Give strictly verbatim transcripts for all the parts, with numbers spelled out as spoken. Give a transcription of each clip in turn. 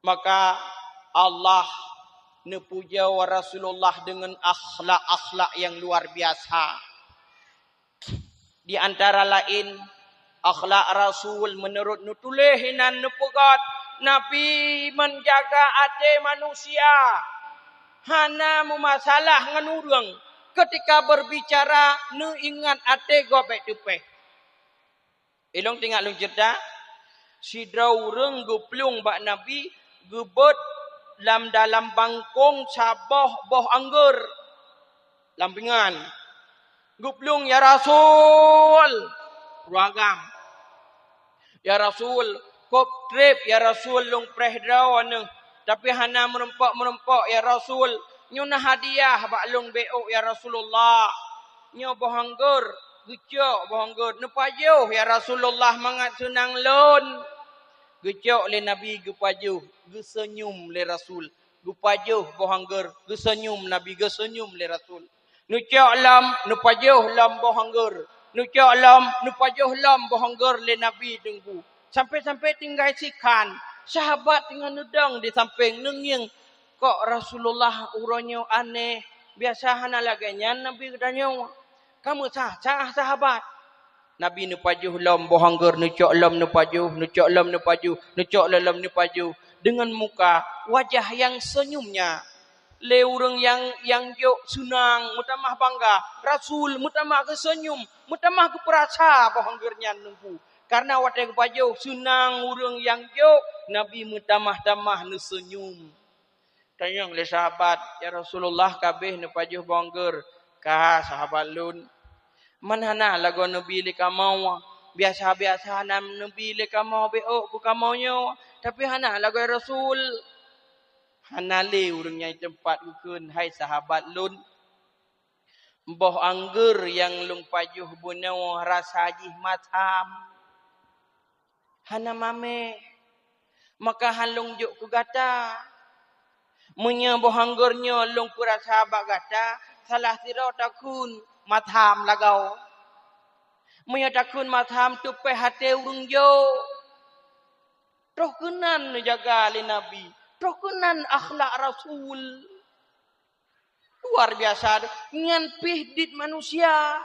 Maka Allah neupujoe Rasulullah deungon akhlak-akhlak nyang luar biasa. Di antara laén, akhlak Rasul meunurot neutuléh inan neupeugah, Nabi menjaga até manusia, hana meumasalah ngon ureuëng. Ketika berbicara, neuingat até gob bék teupéh. Ilong teuingat lôn ceurita, sidroe ureuëng geuplueng bak Nabi geubeuet lam dalam bangkong saboh boh anggor lam pingan. Geuplueng, "Ya Rasul!" Ruagam. "Ya Rasul, kop treb, ya Rasul, lôn preh droe neuh, tapi hana meurumpok-meurumpok, ya Rasul. Nyoe na hadiah bak lôn bék ôk, ya Rasulullah. Nyoe boh anggor." Geucok boh anggor, "Neupajoh, ya Rasulullah, mangat seunang lôn." Geucok lé Nabi geupajoh, geuseunyum lé Rasul. Geupajoh boh anggor, geuseunyum Nabi, geuseunyum lé Rasul. Neucok lom, neupajoh lom boh anggor. Neucok lom, neupajoh lom boh anggor lé Nabi Teungku. Sampai-sampai tinggai sikhan. Sahabat teungoh neudong di sampéng, neungieng, "Kok Rasulullah uroe nyoe aneh? Biasa hana lagée nyan Nabi geutanyoe." Ka meusah-sah sahabat. Nabi neupajoh lom boh anggor, neucok lom neupajoh, neucok lom neupajoh, neucok lom neupajoh. Deungon muka wajah nyang seunyum nyan. Lé ureuëng nyang, nyang jok seunang, meutamah bangga. Rasul meutamah geuseunyum, meutamah geupeurasa boh anggor nyan Teungku. Karena watée geupajoh seunang ureuëng nyang jok, Nabi meutamah-tamah neuseunyum. Tanyong lé sahabat, "Ya Rasulullah, ka abéh neupajoh boh anggor?" "Ka, sahabat lôn." "Man hana lagoe neubi lé kamoe? Biasa-biasa na neubi lé kamoe bék ôk keu kamoe nyoe, tapi hana lagoe Rasul." Hana lé ureuëng nyang teumpat geukheun, "Hai sahabat lôn, boh anggor nyang lôn pajoh bunoe rasa jih masam, hana mamé, maka han lôn jok keu gata. Meunyoe boh anggor nyoe lôn peurasa bak gata, salah sidroe takheun masam lagoe. Meunyoe takheun masam, teupéh até ureuëng jok." Troh keunan neujaga lé Nabi, troh keunan akhlak Rasul. Luar biasa, nyan pih dit manusia.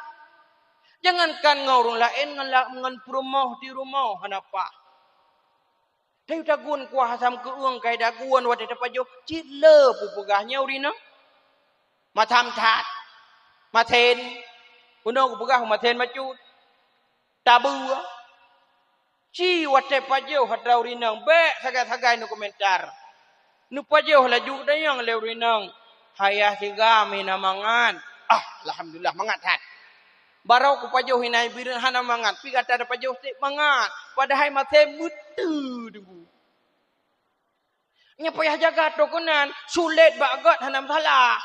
Jangankan ngon ureuëng laén, ngon la-, ngon peurumoh di rumoh hana paih. Tayue tagun kuah asam keueung kai dagun watée tapajoh, cit le peupeugah nyoe ureuëng inong. Masam that. Masén. Keunoe kupeugah masén bacut. Tabeue. Ci watée pajoh atra ureuëng inong, bék sagai-sagai neukomentar. Neupajoh laju, tanyong lé ureuëng inong, "Hai yah siga, meunan mangat?" "Ah, alhamdulillah, mangat that." "Barô kupajoh inan Ibeurun hana mangat, pih gata tapajoh cit mangat, padahai masén meuteue deungoe." Nyan payah jaga troh keunan, sulet bak gét hana masalah.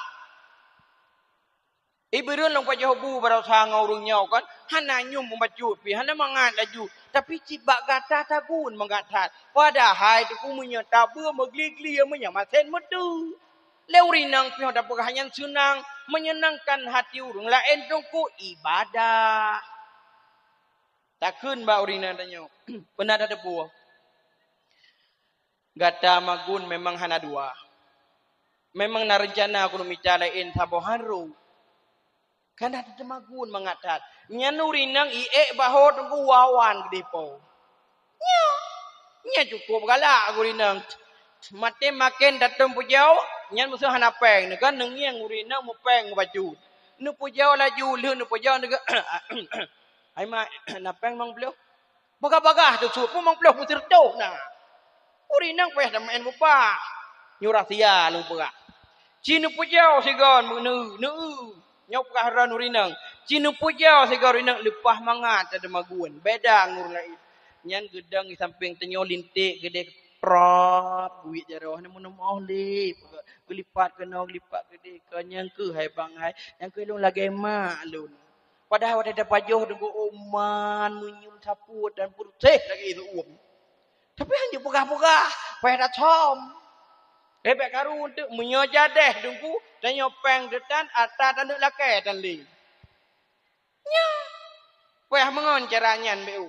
Ibeurun lôn pajoh bu baroesa ngon ureuëng nyoe kan, hana nyum meubacut pih, hana mangat laju. Tapi cit bak gata tagun mangat that. Padahai Teungku meunyoe tabeue meugli-gli meunyoe masén meuteue. Lé ureuëng inong pih tapeugah nyan seunang, menyenangkan hati ureuëng laén Teungku ibadah. Takheun bak ureuëng inong tanyoe, peuna tateupeue? Gata magun memang hana dua. Memang na reuncana keuneuk mita laén saboh harôh. Kana teuteumagun mangat that. Nyan ureuëng inong iék bahô Teungku wawan keudeh po. Nyoe, nyan cukup galak ureuëng inong. Maté maken datong pujoe, nyan meuseuh hana péng. Neukan neungieng ureuëng inong meupéng meubacut. Neupeujawa laju lheueh neupeujawa neugeu, "Hai mak, na péng limong ploh?" Bagah-bagah teusut, limong ploh meuseureutoh na. Ureuëng inong payah tameu'en bubah. Nyoe rahsia lôn peugah. Ci neupeujawa sigoe meu-, neu-, neu-, nyoe peugah droen ureuëng inong. Ci neupeujawa sigoe ureuëng inong leupah mangat teuteumagun. Beda ngon ureuëng laén. Nyan geudong di sampéng tanyoe linték geudeh prap, buet jaroe hana meunomoh lé. Geulipat keunoe, geulipat keudeh, kon nyang keuh hai bang hai, nyang keuh lôn lagée mak lôn. Padahai watée tapajoh deungon oman meunyeum sapeue dan beureuséh lagée seuuem. Tapi han jipeugah-peugah, payah tasom. Bèk karu teuk meunyoe jadeh Teungku, tanyoe péng teutan atra taneuk lakée tan lé. Nyan. Payah meungon cara nyan beu.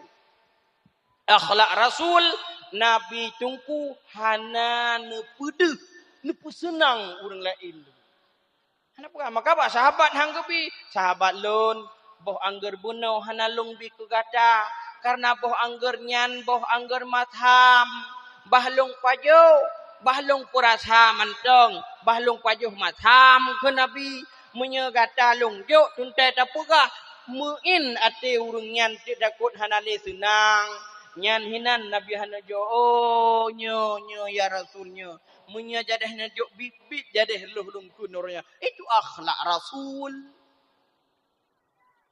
Akhlak Rasul Nabi Teungku hana neupeudeuh, neupeuseunang ureuëng laén. Hana peugah, maka bak sahabat han geubi, "Sahabat lôn, boh anggeur bunoe hana lôn bi keu gata, kareuna boh anggeur nyan boh anggeur matham. Bah lôn pajoh, bah lôn peurasa mantong, bah lôn pajoh matham," kheun Nabi. "Meunyoe gata lôn jok teuntée tapeugah, meu'én até ureuëng nyan, teutakot hana lé seunang." Nyan hinan Nabi hana jok, "Oh, nyoe, nyoe, ya Rasul, nyoe. Meunyoe jadeh neujok biet-biet jadeh lheueh lôn kheun uroe nyoe." Itu akhlak Rasul.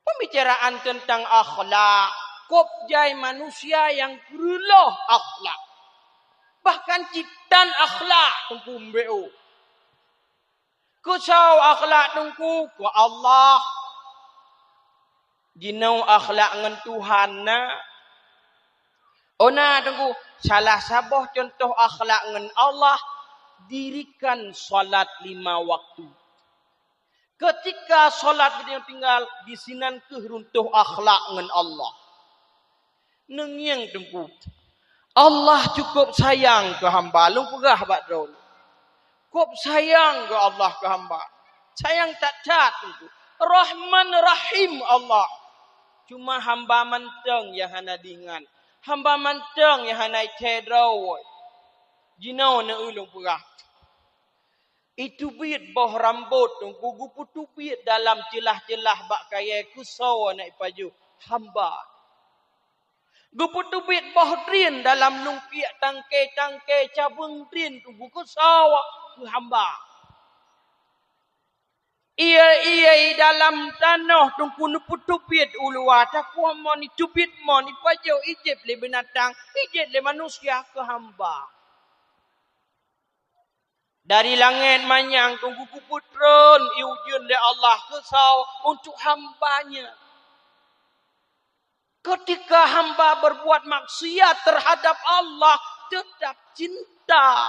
Pembicaraan tentang akhlak, kop jai manusia nyang keureuloh akhlak. Bahkan cit tan akhlak Teungku M B O. Keu soe akhlak Teungku? Keu Allah. Jinoe akhlak ngon Tuhan na. Oh na Teungku, salah saboh cuntoh akhlak ngon Allah, dirikan salat lima waktu. Keutika salat geutanyoe tinggai, disinan kheueh runtoh akhlak ngon Allah. Neungieng Teungku, Allah cukup sayang keu hamba, lôn peugah bak droeneuh. Kop sayang keu Allah keu hamba. Sayang that-that Teungku. Rahman Rahim Allah. Cuma hamba mantong nyang hana diingat. Hamba mantong nyang hana ithée droe. Jinoe neueu lôn peugah. Iteubiet boh rambot Teungku, geupeuteubiet dalam ceulah-ceulah bak kayée, keu soe na ipajoh? Hamba. Geupeuteubiet boh drien dalam lungkiek tangke-tangke cabeueng drien Teungku, keu soe? Keu hamba. Ié-ié dalam tanoh Teungku neupeuteubiet u luwa, takue mon, iteubiet mon, ipajoh, ijieb lé binatang, ijieb lé manusia, keu hamba. Dari langét manyang Teungku geupeutron ié ujeuen lé Allah keu soe? Untuk hamba-Nya. Keutika hamba berbuat maksiat terhadap Allah, tetap cinta.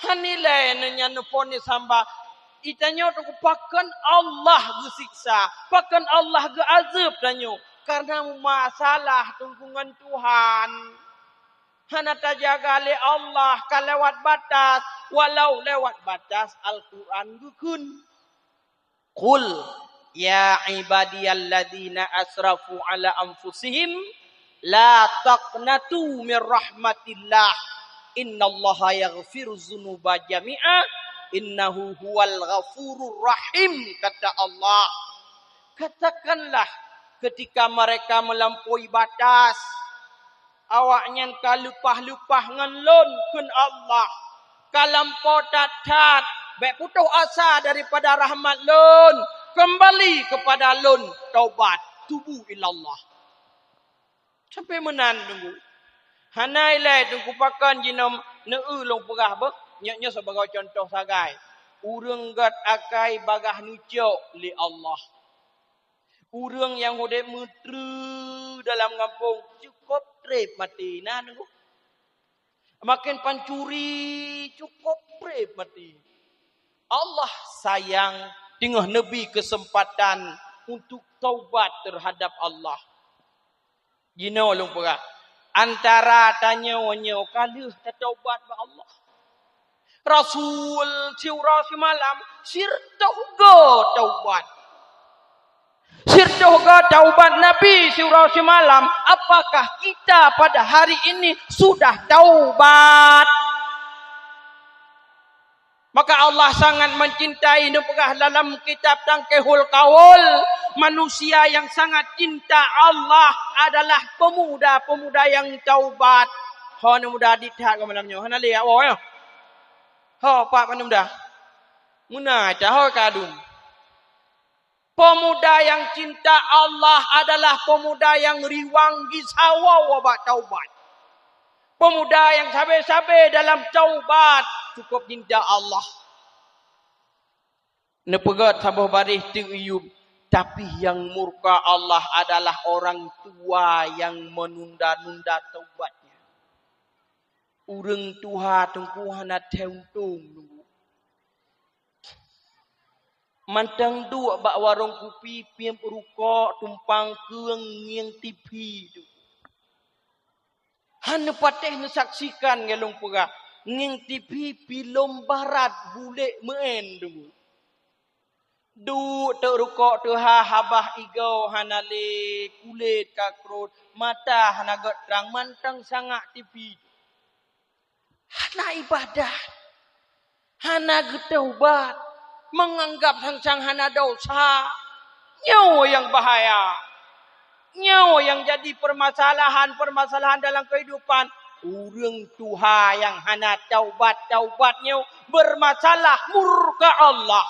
Hana ilée nyan neuponis hamba. Geutanyoe Teungku, pakon Allah geusiksa, pakon Allah geuazeueb tanyoe? Kareuna masalah Teungku ngon Tuhan. Hana tajaga lé Allah, ka lewat batas. Walau lewat batas, Al-Quran geukheun, "Qul ya ibadiyalladzina asrafu ala anfusihim la taqnatu mir rahmatillah, innallaha yaghfirudz dzunuba jami'a, innahu huwal ghafurur rahim," kata Allah. Katakanlah, keutika mereka melampaui batas, "Awaknyan ka leupah-leupah ngon Lôn," kheun Allah, "ka lampôh that-that, bék putôh asa daripada rahmat Lôn, keumbali keupada Lôn, taubat, tubu ilallah." Sampoe meunan Teungku. Hana ilée Teungku, pakon jinoe neueu lôn peugah beuh, nyoe, nyoe sibagoe cuntoh sagai. Ureuëng gét akai bagaih neucok lé Allah. Ureuëng nyang udeb meutreue dalam gampông cukôp treb maté, na Teungku. Maken pancuri cukôp treb maté. Allah sayang, teungoh neubi keuseumpatan untuk taubat teuhadab Allah. Jinoe lôn peugah, antara tanyoe nyoe ka lheueh tataubat bak Allah. Rasul siuroe simalam sirtoh go taubat. Sirtoh go taubat Nabi siuroe simalam, apakah kita pada hari ini sudah taubat? Maka Allah sangat mencintai, neupeugah dalam kitab Tankihul Qaul, manusia yang sangat cinta Allah adalah pemuda-pemuda yang taubat. Ho, aneuk muda dit that keu malam nyoe. Hana lé awak nyoe. Ho, pat aneuk muda. Meunan ita ho kadum. Pemuda yang cinta Allah adalah pemuda yang riwang jisawa bak taubat. Pemuda yang sabe-sabe dalam taubat, cukup cinta Allah. Neupeugét saboh baréh teuk iyup, tapi yang murka Allah adalah orang tua yang menunda-nunda taubatnya. Ureuëng tuha Teungku hana thèe untông Teungku. Mantong duek bak warông kupi, piep rukok, tumpang keueng, ngieng TV Teungku. Han neupatéh neusaksikan ngon lôn peugah, ngieng T V film barat bulek meu'en deungoe. Duek teuk rukok teuha habah igoe hana lé, kulét ka krot, mata hana gét trang, mantong sangak T V. Hana ibadah, hana geutaubat, meunganggab sang-sang hana desya. Nyoe nyang bahaya. Nyoe nyang jadi peumasalahan-peumasalahan dalam keuhidupan. Ureuëng tuha nyang hana taubat-taubat nyoe beumasalah murka Allah.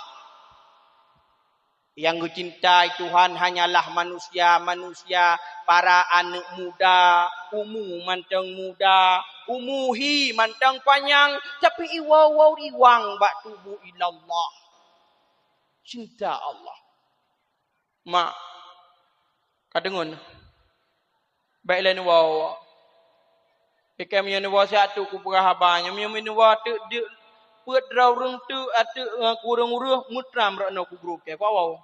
Nyang geucintai Tuhan hanyalah manusia-manusia, para aneuëk muda, umu mantong muda, umu hi mantong panyang, tapi iwoe-woe riwang bak tubu ilallah. Cinta Allah. Mak, ka deungon? Bék lé neuwoe. Ikém nyoe neuwoe siat teuk kupeugah haba nyoe, meunyoe neuwoe teuk deuk peuet droe ureuëng teuk ateueh, eh, kureueng ureuëng meutram rot noe kugroe kée, kuwoe.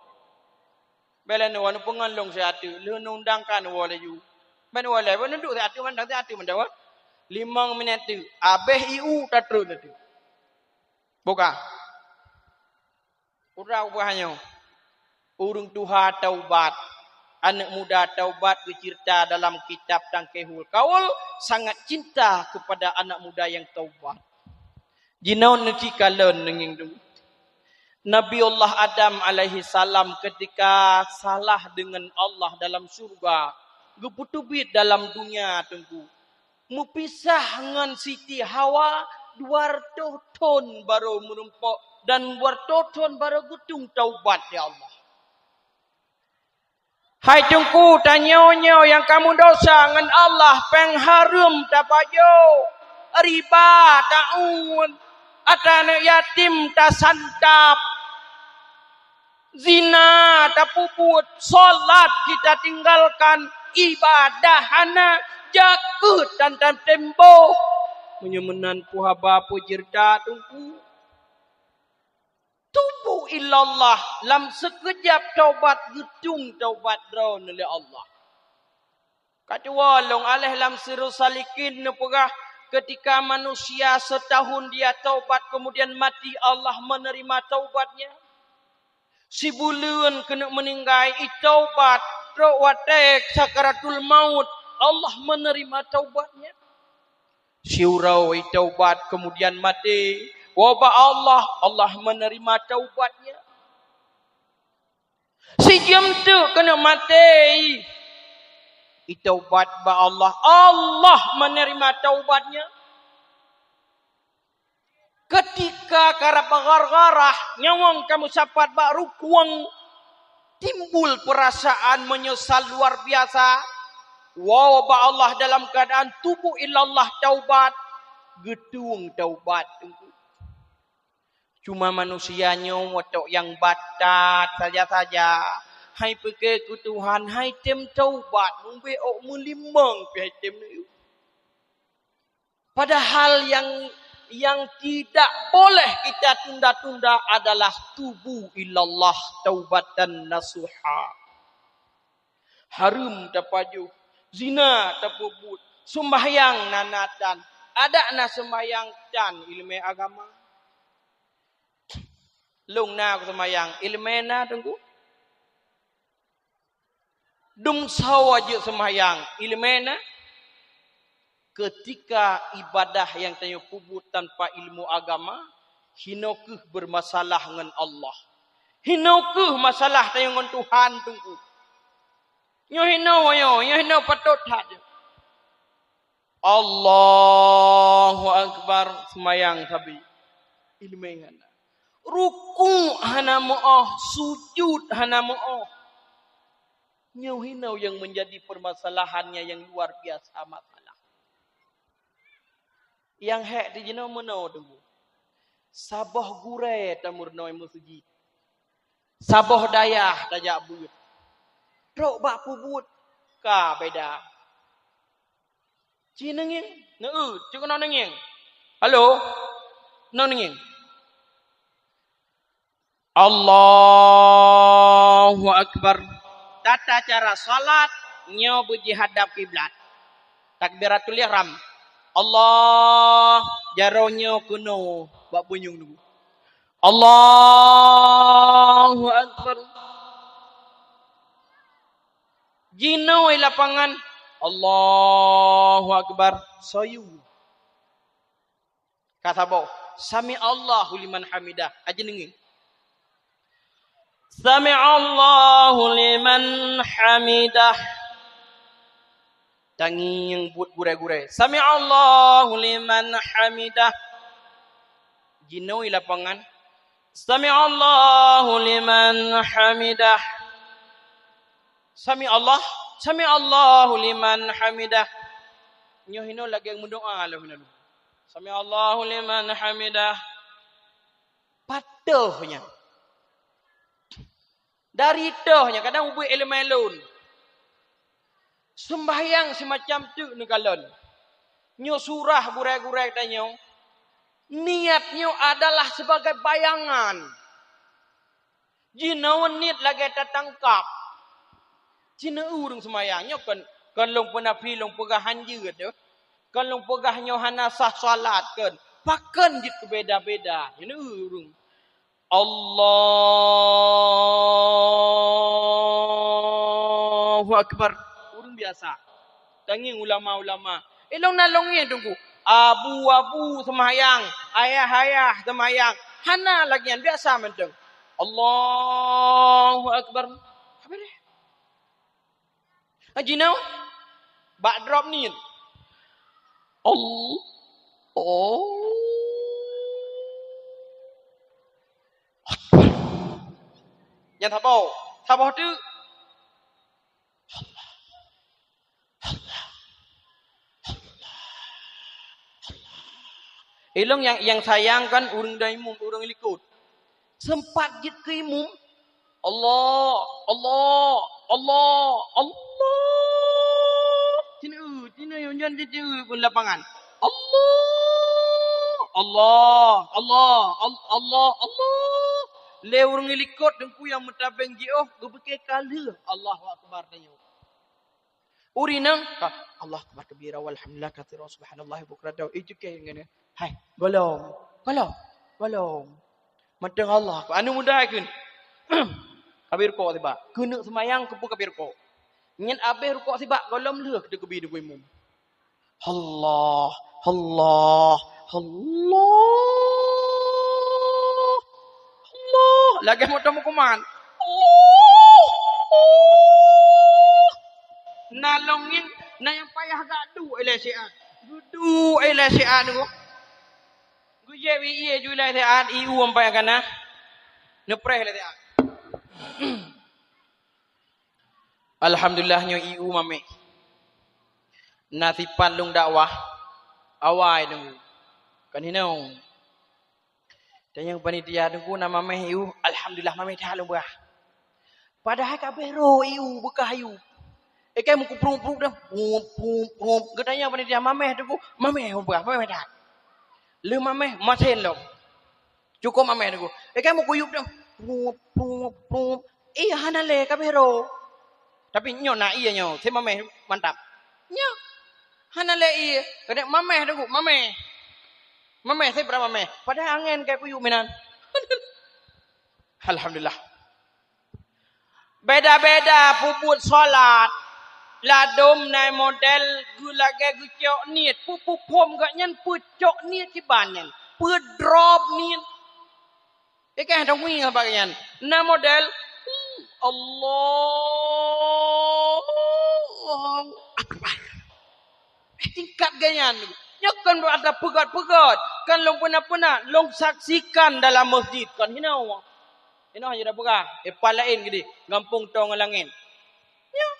Bék lé neuwoe neupeungon lôn siat teuk, lheueh neuundang ka neuwoe laju. Bék neuwoe lé, bék neuduek siat teuk mantong, siat teuk mantong, eh. Limong minét teuk, abéh ié u tatrôn teuk. Buka. Uroe ubah nyoe, ureuëng tuha taubat, aneuëk muda taubat geucirta dalam kitab Tanqihul Qaul, sangat cinta kepada anak muda yang taubat. Jinoe neuci kalon neungieng dum. Nabiullah Adam alaihi salam ketika salah dengan Allah dalam syurga, geupeuteubiet dalam dunia teungku. Meupisah ngon Siti Hawa dua reutôh thon barô meurumpok dan dua reutôh thon barô geutueng taubat, ya Allah. Hai Teungku, tanyoe nyoe nyang ka meudosa ngon Allah, péng hareuem tapajoh, riba taun, ata aneuëk yatim tasantap. Zina tapeubuet, salat kita tinggalkan, ibadah hana, jakeuet tan tatem boh. Meunyoe meunan peue haba peue ceurita Teungku? Tubu ilallah, lam sikeujab taubat, geutueng taubat droeneuh lé Allah. Ka tuwoe lôn aléh lam Sirus Salikin neupeugah, ketika manusia setahun dia taubat kemudian mati, Allah menerima taubatnya. Sibuleuen keuneuk meuninggai, itaubat, trok watée sakaratul maut, Allah menerima taubatnya. Siuroe itaubat kemudian maté, woe bak Allah, Allah menerima taubatnya. Sijeuem teuk keuneuk maté, itaubat bak Allah, Allah menerima taubatnya. Ketika karab ghargharah, nyawöng ka meusapat bak rukueng, timbul peurasaan meunyeusal luar biasa, woe bak Allah dalam keuadaan tubu ilallah taubat, geutueng taubat. Cuma manusia nyoe otak nyang batat saja-saja. Hai pike keu Tuhan, hai tem taubat, mubé ôk meulimong pih hai tem neuyue. Padahal yang, yang tidak boleh kita tunda-tunda adalah tubu ilallah taubatan nasuha. Hareuem tapajoh, zina tapeubuet, seumbahyang na, na tan, adak na seumbahyang tan ileumé agama. Lôn na kuseumbahyang, ileumé na Teungku. Dum sawa jeuet seumbahyang, ileumé na. Keutika ibadah nyang tanyoe peubuet tanpa ilmu agama, hinoe kheueh beurmasalah ngon Allah. Hinoe kheueh masalah tanyoe ngon Tuhan Teungku. Nyoe hinoe, nyoe, nyoe hinoe patot that. Allahu Akbar, seumayang sabe. Ileumé hana. Ruku' hana meu'oh, sujud hana meu'oh. Nyoe hinoe nyang meunjadi peurmasalahan nyang luar biasa masalah. Nyang hék di jinoe meunoe Teungku. Saboh gurée tameurunoe meuseujid. Saboh dayah tajak beuet. Trok bak peubuet ka beda. Ci neungieng, neueu, ci keunoe neungieng. Halo? Keunoe neungieng. Allahu Akbar. Tata cara salat nyoe beujihadap kiblat. Takbiratul ihram. Allah, jaroe nyoe keunoe bak punyueng nyoe. Allahu Akbar. Jinoe lapangan. Allahu Akbar. Soe yue. Ka saboh. Sami Allahu liman hamidah. Aji deungoe. Sami Allahu liman hamidah. Tangieng buet gurée-gurée. Sami Allahu liman hamidah. Jinoe lapangan. Sami Allahu liman hamidah. Sami Allah, sami Allahu liman hamidah. Nyoe hinoe lagée meudoa lom hinoe. Sami Allahu liman hamidah. Patoh nyan. Dari toh nyan kadang ubit ileumé lôn. Seumbahyang simacam teuk neukalon. Nyoe surah gurée-gurée tanyoe. Niat nyoe adalah sebagai bayangan. Jinoe niet lagée tatangkab. Jinoe ureuëng seumayang nyoe kon, kon lôn peunafi lôn peugah hanjeuet, kon lôn peugah nyoe hana sah salat kon. Pakon jeuet keu beda-beda. Jinoe ureuëng. Allahu Akbar. Ureuëng biasa. Tangieng ulama-ulama. Ilong na longée teungku. Abu-abu seumayang, ayah-ayah seumayang. Hana lagée nyan biasa mantong. Allahu Akbar. Apa dia? Haji nau? Bak drop ni. Allah. Oh. Nyan saboh. Saboh tu. Ilong nyang, nyang sayang kan ureuëng dai imum, ureuëng likot. Sempat jeuet keu imum. Allah, Allah, Allah, Allah. Cina, cina, nyan cina pun lapangan. Allah, Allah, Allah, Allah, Allah, Allah. Lé ureuëng likot teungku nyang meutabeng jiôh geubeuke kaleue. Allahu Akbar tanyoe. Ureuëng inong, ka, Allahu Akbar kabira, walhamdulillah katsira, subhanallahi bukratan. Itu ke ngene. Hai, golom, golom, golom. Mantong Allah. Anu muda kan. Kabe rukok sibak. Keuneuk seumayang keupeue kabe rukok. Nyan abeh rukok sibak, golom lheueh teukeubie deungon imum. Allah, Allah, Allah. Allah. Lagée moto meukuman. Allah. Allah. Na lom nyan, na nyang payah gak duek ilée siat. Duek ilée siat tu. Geujép ie ju ilée siat, iu ampai kana. Neupreh ilée siat. Alhamdulillah nyoe iu mameh. Na sipat lôn dakwah. Awai deungoe. Kan hinoe. Tanyong panitia teungku na mameh iu, alhamdulillah mameh that lôn beuah. Padahai ka abeh roh iu beukah iu. Ikai meukuprung-prung dah, prung, prung, prung. Geutanyong panitia mameh teungku, mameh lôn beuah, mameh that. Lheueh mameh, masen lom. Cukôp mameh teungku. Ikai meukuyup dah, prung, prung, prung. Iya hana lé ka abeh roh. Tapi nyoe na iya nyoe, si mameh mantap. Nyoe hana lé iya, kadang mameh teungku, mameh. Mameh, saya pernah mameh. Padahai angén kai kuyup minan. Alhamdulillah. Beda-beda peubuet salat. Ladom nai model geulagée geucok niet. Peupuphom gak nyan peucok niet kiban nyan. Peudrop niet. Ikah dong ngi bak nyan. Na model, hmm, Allahu Akbar. Eh, tingkat geuh nyan. Nyoe kon ada peugét-peugét. Kan lôn peuna-peuna, lôn saksikan dalam masjid. Kon hinoe. Hinoe hana peugah. Eh, pat laén geude. Gampông tong langét. Nyoe.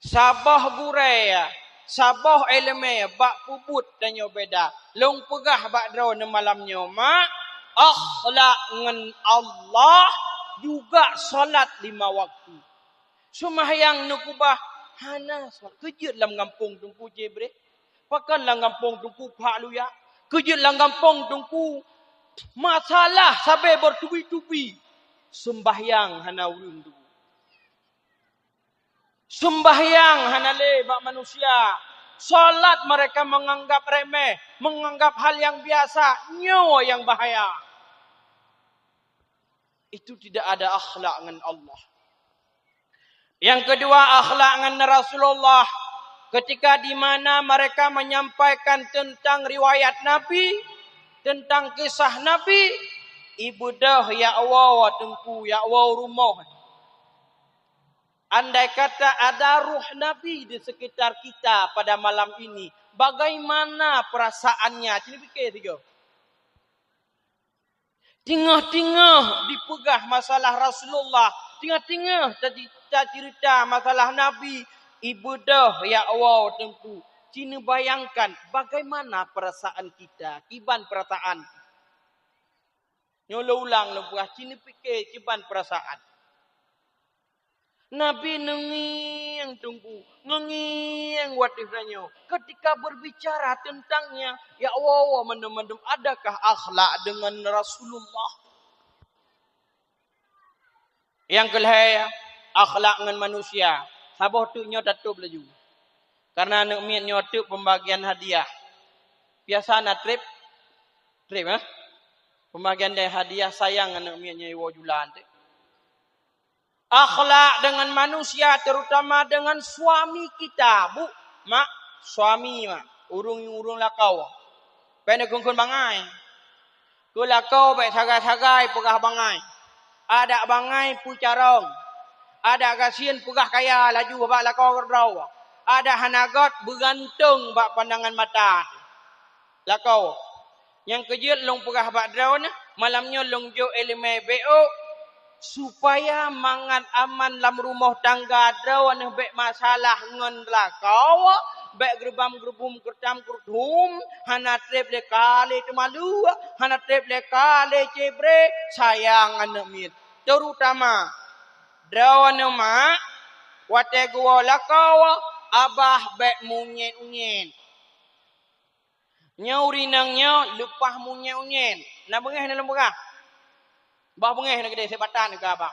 Saboh gurée, saboh iéleumé bak peubuet tanyoe beda. Lôn peugah bak droeneuh malam nyoe, mak, akhlak ngon Allah juga salat lima waktu. Seumahyang neukeubah hana salat. Keujeuet lam gampông Teungku Jibril. Pakon lam gampông Teungku Pak Luya. Keujeuet lam gampông Teungku masalah sabe bertubi-tubi. Seumahyang hana ureuëng Teungku. Sembahyang hana lé bak manusia. Salat mereka menganggap remeh, menganggap hal yang biasa. Nyoe nyang bahaya. Itu tidak ada akhlak ngon Allah. Yang kedua, akhlak ngon Rasulullah. Ketika di mana mereka menyampaikan tentang riwayat Nabi, tentang kisah Nabi, ibeudôh jak woe teungku, jak woe rumoh. Andai kata ada ruh Nabi di sekitar kita pada malam ini, bagaimana perasaannya? Sini pikir tiga. Teungoh-teungoh dipeugah masalah Rasulullah, teungoh-teungoh taji-, taceurita masalah Nabi, ibeudôh jak woe teungku. Cina bayangkan bagaimana perasaan kita, kiban perasaan. Nyoe lôn ulang lôn peugah, cina pike kiban perasaan. Nabi neungieng teungku, neungieng watèe nyoe. Ketika berbicara tentangnya, ya Allah, mandum-mandum adakah akhlak dengan Rasulullah? Nyang keulhèe, akhlak ngon manusia. Saboh teuk nyoe tatôb laju. Karena aneuk miet nyoe teuk pembagian hadiah. Biasa na trép? Trép, eh? Pembagian deh hadiah sayang aneuk miet nyoe iwoe julan teuk. Akhlak dengan manusia, terutama dengan suami kita, bu, mak, suami, mak, ureueng-ureueng lakoe. Bèk neukheun-kheun bangai. Keu lakoe bèk sagai-sagai peugah bangai. Adak bangai peucarông. Adak gasien peugah kaya laju bak lakoe keudroe. Adak hana göt beugantung bak pandangan mata. Lakoe. Nyang keujeuet lôn peugah bak droeneuh, malam nyoe lôn jok ileumèe B O, supaya mangat aman lam rumoh tangga droeneuh, bèk masalah ngon lakoe, bèk geurubam-geurubum, keureutam-keureuthum, hana trép lé ka lé teumaleuek, hana trép lé ka lé cebre, sayang aneuk miet. Terutama droeneuh mak, watèe geuwoe lakoe, abah bèk meunyét-unyét. Nyoe ureueng inong nyoe leupah meunyét-unyét. Na beungèh na lôn peugah? Bah beungèh na keudéh, sép batan keu abang.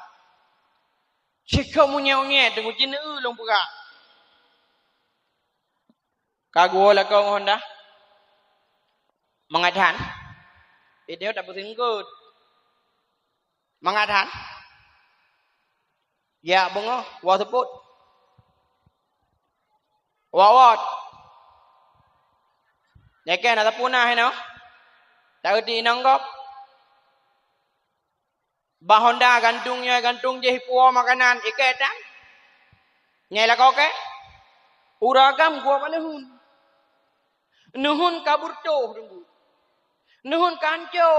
Sikok meunyét-unyét, teungku jineuk lôn peugah. Ka geuwoe lakoe ngon Honda? Mangat that. Idéh tapeuseungkot. Mangat that. Ya beungoh, woe seupôt. Woe wot. Nyan kèe na sapeue na hinoe. Taeu di inong gob. Bah Honda gantung nyoe, gantung jih puwoe makanan, ikèe tan. Nyan lakoe kèe. Ureueng agam geuwoe bak neuheun. Neuheun ka beureutoh teungku. Neuheun ka hanco.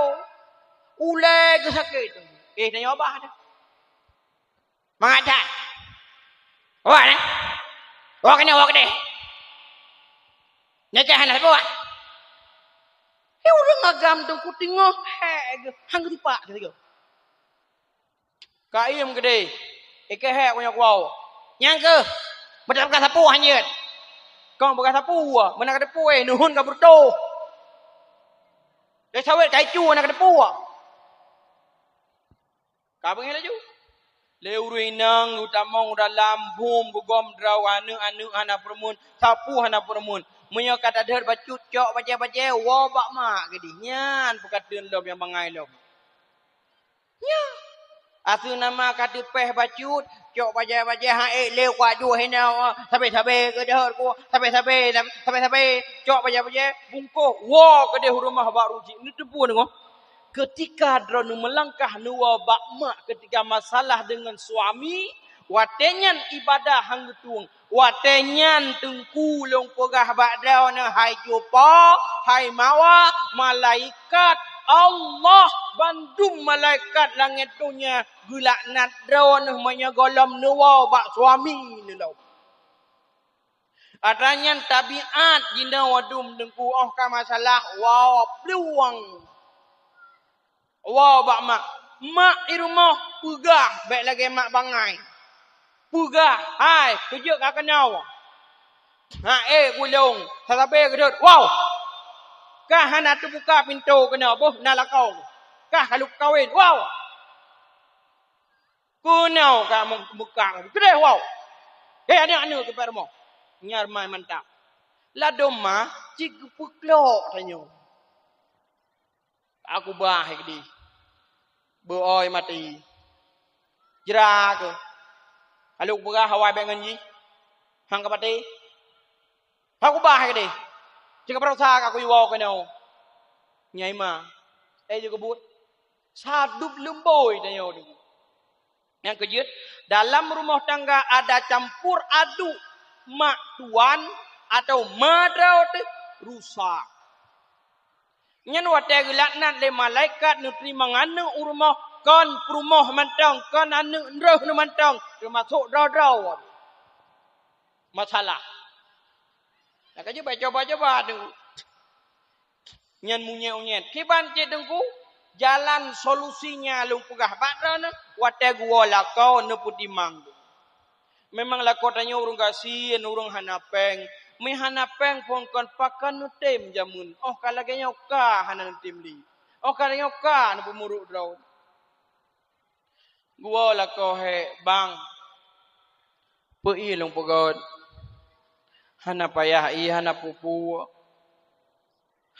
Ulèe geusakét teungku. Eh, tanyoe abah dah. Mangat that. Awak ni? Awak kena awak kedeh. Nyan kèe hana sapeue. Hei, ureueng agam teungku teungoh hèk geuh, han geutupak sigoe. Ka iem keudéh. Ikèe hèk meunyoe kuwoe. Nyan keuh. Meudak peugah sapeue hanjeuet. Kong peugah sapeue, meunan ka teupeu, eh, neuheun ka beureutoh. Lé sawét ka icu, hana ka teupeu. Ka beungèh laju. Lé ureueng inong geutamong u dalam, bum, beugom droe, aneuk-aneuk hana peureumeun, sapeue hana peureumeun. Meunyoe ka tadhôt bacut, cok bajèe-bajèe, woe bak mak keudéh. Nyan peukateuen lom nyang bangai lom. Nyan. Asui nama ka teupèh bacut, cok bajèe-bajèe, han ék lé kuat juh hinoe, sabé-sabé keudhôt ku, sabé-sabé, sabé-sabé, cok bajèe-bajèe, bungkôh, woe keudéh u rumoh bak ruji. Neuteupeue deungoe? Keutika droeneuh meulangkah neuwoe bak mak keutika masalah deungon suami, watèe nyan ibadah han geutueng. Watèe nyan teungku lôn peugah bak droeneuh, hai cupa, hai mawa, malaikat Allah, bandum malaikat langèt donya geulaknat droeneuh meunyoe gohlom neuwoe bak suami neuh lom. Atra nyan tabiat jinoe wadum teungku, óh ka masalah woe plueng. Woe bak mak. Mak i rumoh peugah bèk lagèe mak bangai. Peugah, "Hai, keu jeuet ka keunoe." "Ha, eh, gulong, sabé keudhôt." "Woe! Kah hana teubuka pintoe keunoe, boh na lakoe. Kah ka lheueh kawen. Woe!" Keunoe ka meubuka, keudéh woe. "Hei aneuk-aneuk, keupeue rumoh?" Nyan rumoh mantap. Ladôm ma cit geupeuklok tanyoe. Aku bah hai keudeh. Beu-oi maté. Jra keuh. Ka lôn peugah awai bèk ngon jih. Han ka maté. Aku bah hai keudeh. Cit ka baroesa ka kuwoe keunoe. Nyai ma. Eh, jeuet keu buet. Sadub leumbôi tanyoe tu. Nyang keujeuet, dalam rumoh tangga ada campur aduk mak tuan atau ma droe teuh rusak. Nyan watèe geulaknat lé malaikat neuteurimong aneuk u rumoh, kon peurumoh mantong, kon aneuk droeneuh mantong, teumasok droe-droe. Masalah. Nyang ka jeuet bak coba-coba tu. Nyan munyét-unyét. Kiban cit Teungku, jalan solusinya lôn peugah bak droeneuh, watèe geuwoe lakoe neupeutimang. Memang lakoe tanyoe ureueng gasien, ureueng hana pèng. Meuhana pèng phon kon pakon neutem jameun. Óh ka lagèe nyoe ka hana neutem lé. Óh ka lagèe nyoe ka neupeumuruk droe. Geuwoe lakoe hék, "Bang, peu ie lôn peugöt? Hana payah ie, hana peue-peue.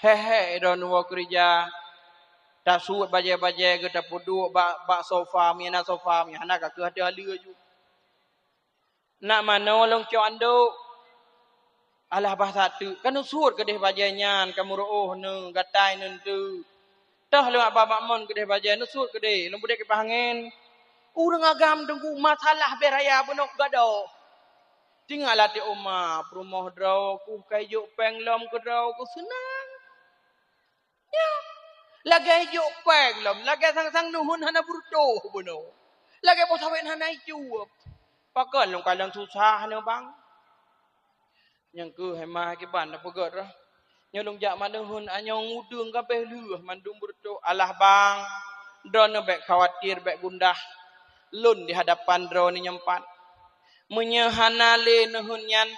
Hék-hék droeneuh woe keureuja, tasuet bajèe-bajèe geuh tapeuduek bak, bak sofa, meunan sofa, meunan hana ka keuh ateueh aleue ju." "Nak manoe lôn cok andok?" "Alah bah sateuk, ka neusuet keudeh bajèe nyan, ka meureuôh neuh, gatai neuh teuk. Toh lôn aba makmon keudeh bajèe, neusuet keudeh, lôn beudék kipah angén." Ureueng agam Teungku, masalah bèe raya bunoe gadôh. Tinggai lam até oma, peurumoh droe, ku ka ijok pèng lom keu droe, ku seunang. Nyan, lagèe ijok pèng lom, lagèe sang-sang neuheun hana beureutoh bunoe. Lagèe boh sawét hana icueb. Pakon lôn kalon susah neuh, Bang? Nyang keuh hai ma kiban tapeugöt roh. Nyoe lôn jak mat neuheun anyong udeueng ka abéh lheueh mandum beureutoh. "Alah, Bang, droeneuh bèk khawatir, bèk gundah. Lôn di hadapan droeneuh nyoe pat. Meunyoe hana lé neuheun nyan,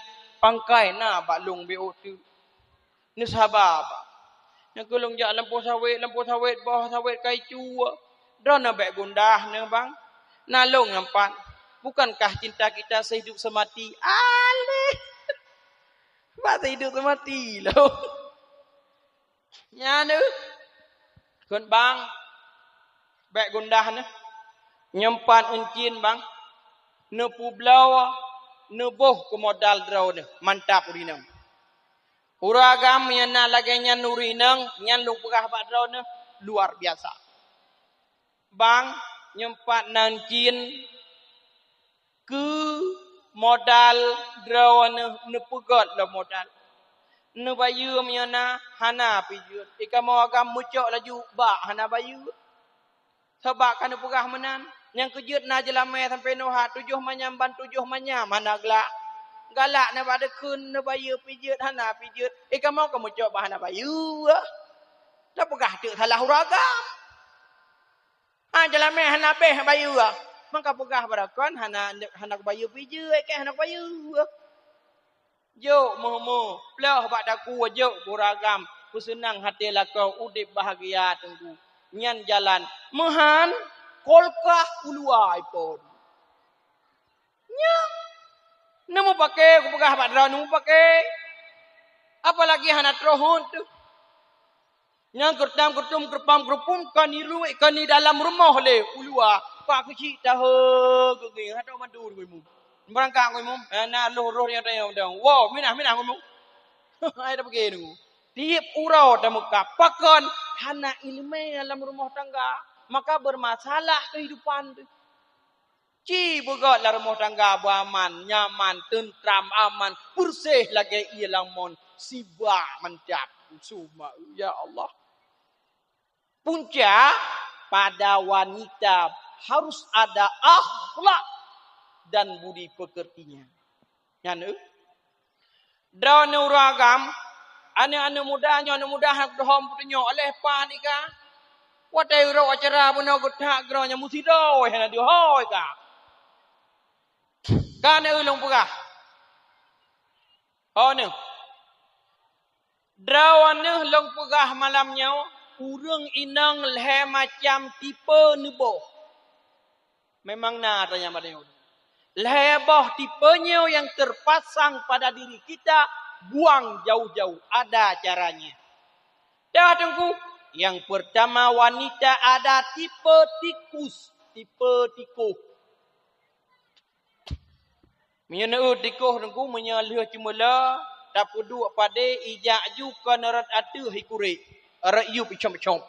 pangkai na bak lôn beuôt teuk." Neusaba, Bang. Nyang keuh lôn jak lampôh sawét, lampôh sawét, boh sawét ka icueb. Droeneuh bèk gundah neuh, Bang. Na lôn nyoe pat. Bukankah cinta kita sehidup semati? Aléh. Bak sehidup semati lôn. Nyan neuh. Kon, Bang. Bèk gundah neuh. Nyoe pat euncien, Bang. Neupeubloe, neuboh keu modal droeneuh. Mantap ureueng inong. Ureueng agam nyang na lagèe nyan ureueng inong, nyan lôn peugah bak droeneuh, luar biasa. Bang, nyoe pat na euncien keu modal droeneuh, neupeugöt lom modal. Neubayeue meunyoe na, hana pih jeuet. Di kamoe agam meucok laju bak hana bayeue. Sabab ka neupeugah meunan, nyang keujeuet na jeulamèe sampoe nyoe ha tujoh manyam ban tujoh manyam hana glak. Galak neuba deukheun, neubayeue pih jeuet, hana pih jeuet. Eh, kamoe ka meucok bah hana bayeue. Tapeugah teuk salah ureueng agam. Ha, jeulamèe hana abéh bayeue. Maka peugah baroekon hana, hana kubayeue pih jeuet, keu hana kubayeue. Jok meuh-meuh, ploh bak takue, jok bak ureueng agam, peuseunang até lakoe, udép bahgia Teungku. Nyan jalan. Meuhan, kulkah u luwa ipon. Nyan. Neumeupaké, kupeugah bak droe neumeupaké. Apalagi hana troh hon teuh. Nyang keutam keutum keureumpam keureumpum ka niluek ka ni dalam rumoh lé u luwa. Pak keuchik tahe geugeng hana mandum Teungku Imum. Beurangkat Teungku Imum, eh, na roh-roh nyang tanyong dong. Wow, minah, minah Teungku Imum. Hai dah pergi Teungku. Tiep uroe tameuka pakon hana ileumèe lam rumoh tangga, maka beurmasalah keuhidupan teuh. Ci beugöt lam rumoh tangga beuaman, nyaman, teuntrang, aman, beureuséh lagèe ié lam mon, sibak mantap. Suma, ya Allah. Punca pada wanita harus ada akhlak dan budi pekertinya. Nyan, eh? Droeneuh ureueng agam, aneuk-aneuk muda nyoe, aneuk muda hana kudohom peutunyok, aléh pan ika. Watèe rot acara bunoe geutak droe nyang meusidoi hana deuhôi ka. Ka na ulôn peugah. Oh neuh. Droeneuh lôn peugah malam nyoe, ureueng inong lhèe macam tipe neuboh. Memang na ata nyang pada nyoe. Lhée boh tipe nyoe nyang terpasang pada diri kita, buang jauh-jauh, ada caranya. Dah Teungku, yang pertama wanita ada tipe tikus, tipe tikoh. Meunyoe neueu tikoh Teungku, meunyoe lheueh ceumeula, tapeuduek padé, ijak ju kon rot ateueh ikurek, rot yup icom-com.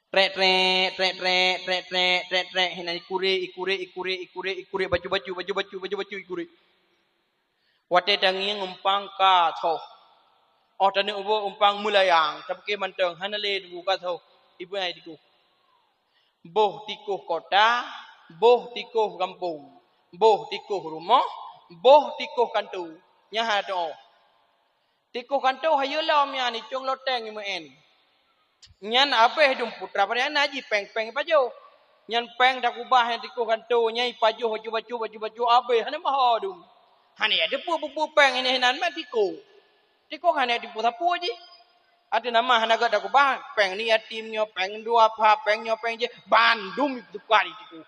Trek-trek, trek-trek, trek-trek, trek-trek, hinan ikurek, ikurek, ikurek, ikurek, ikurek, bacut-bacut, bacut-bacut, bacut-bacut ikurek. Watée tangieng umpang ka tho. Oh taneuk umpang meulayang, tapi mantong hana lé Teungku ka tho. Ibu ai tikoh. Boh tikoh kota, boh tikoh gampông, boh tikoh rumoh, boh tikoh kantô. Nyan hana teu'oh. Tikoh kantô hayeue lom nyan icong loteng imeu'en. Nyan abéh dum putra pada na jih péng-péng ipajoh. Nyan péng takubah nyang tikoh kantô nyan ipajoh bacut-bacut, bacut-bacut abéh hana meuho dum. Hana teupeu peue-peue péng ini hinan mat tikoh. Tikoh hana teupeu sapeue jih. Ateueh nama hana gata kubah, péng ni yatim nyoe, péng duafa, péng nyoe, péng jih, bandum ituka di tikoh.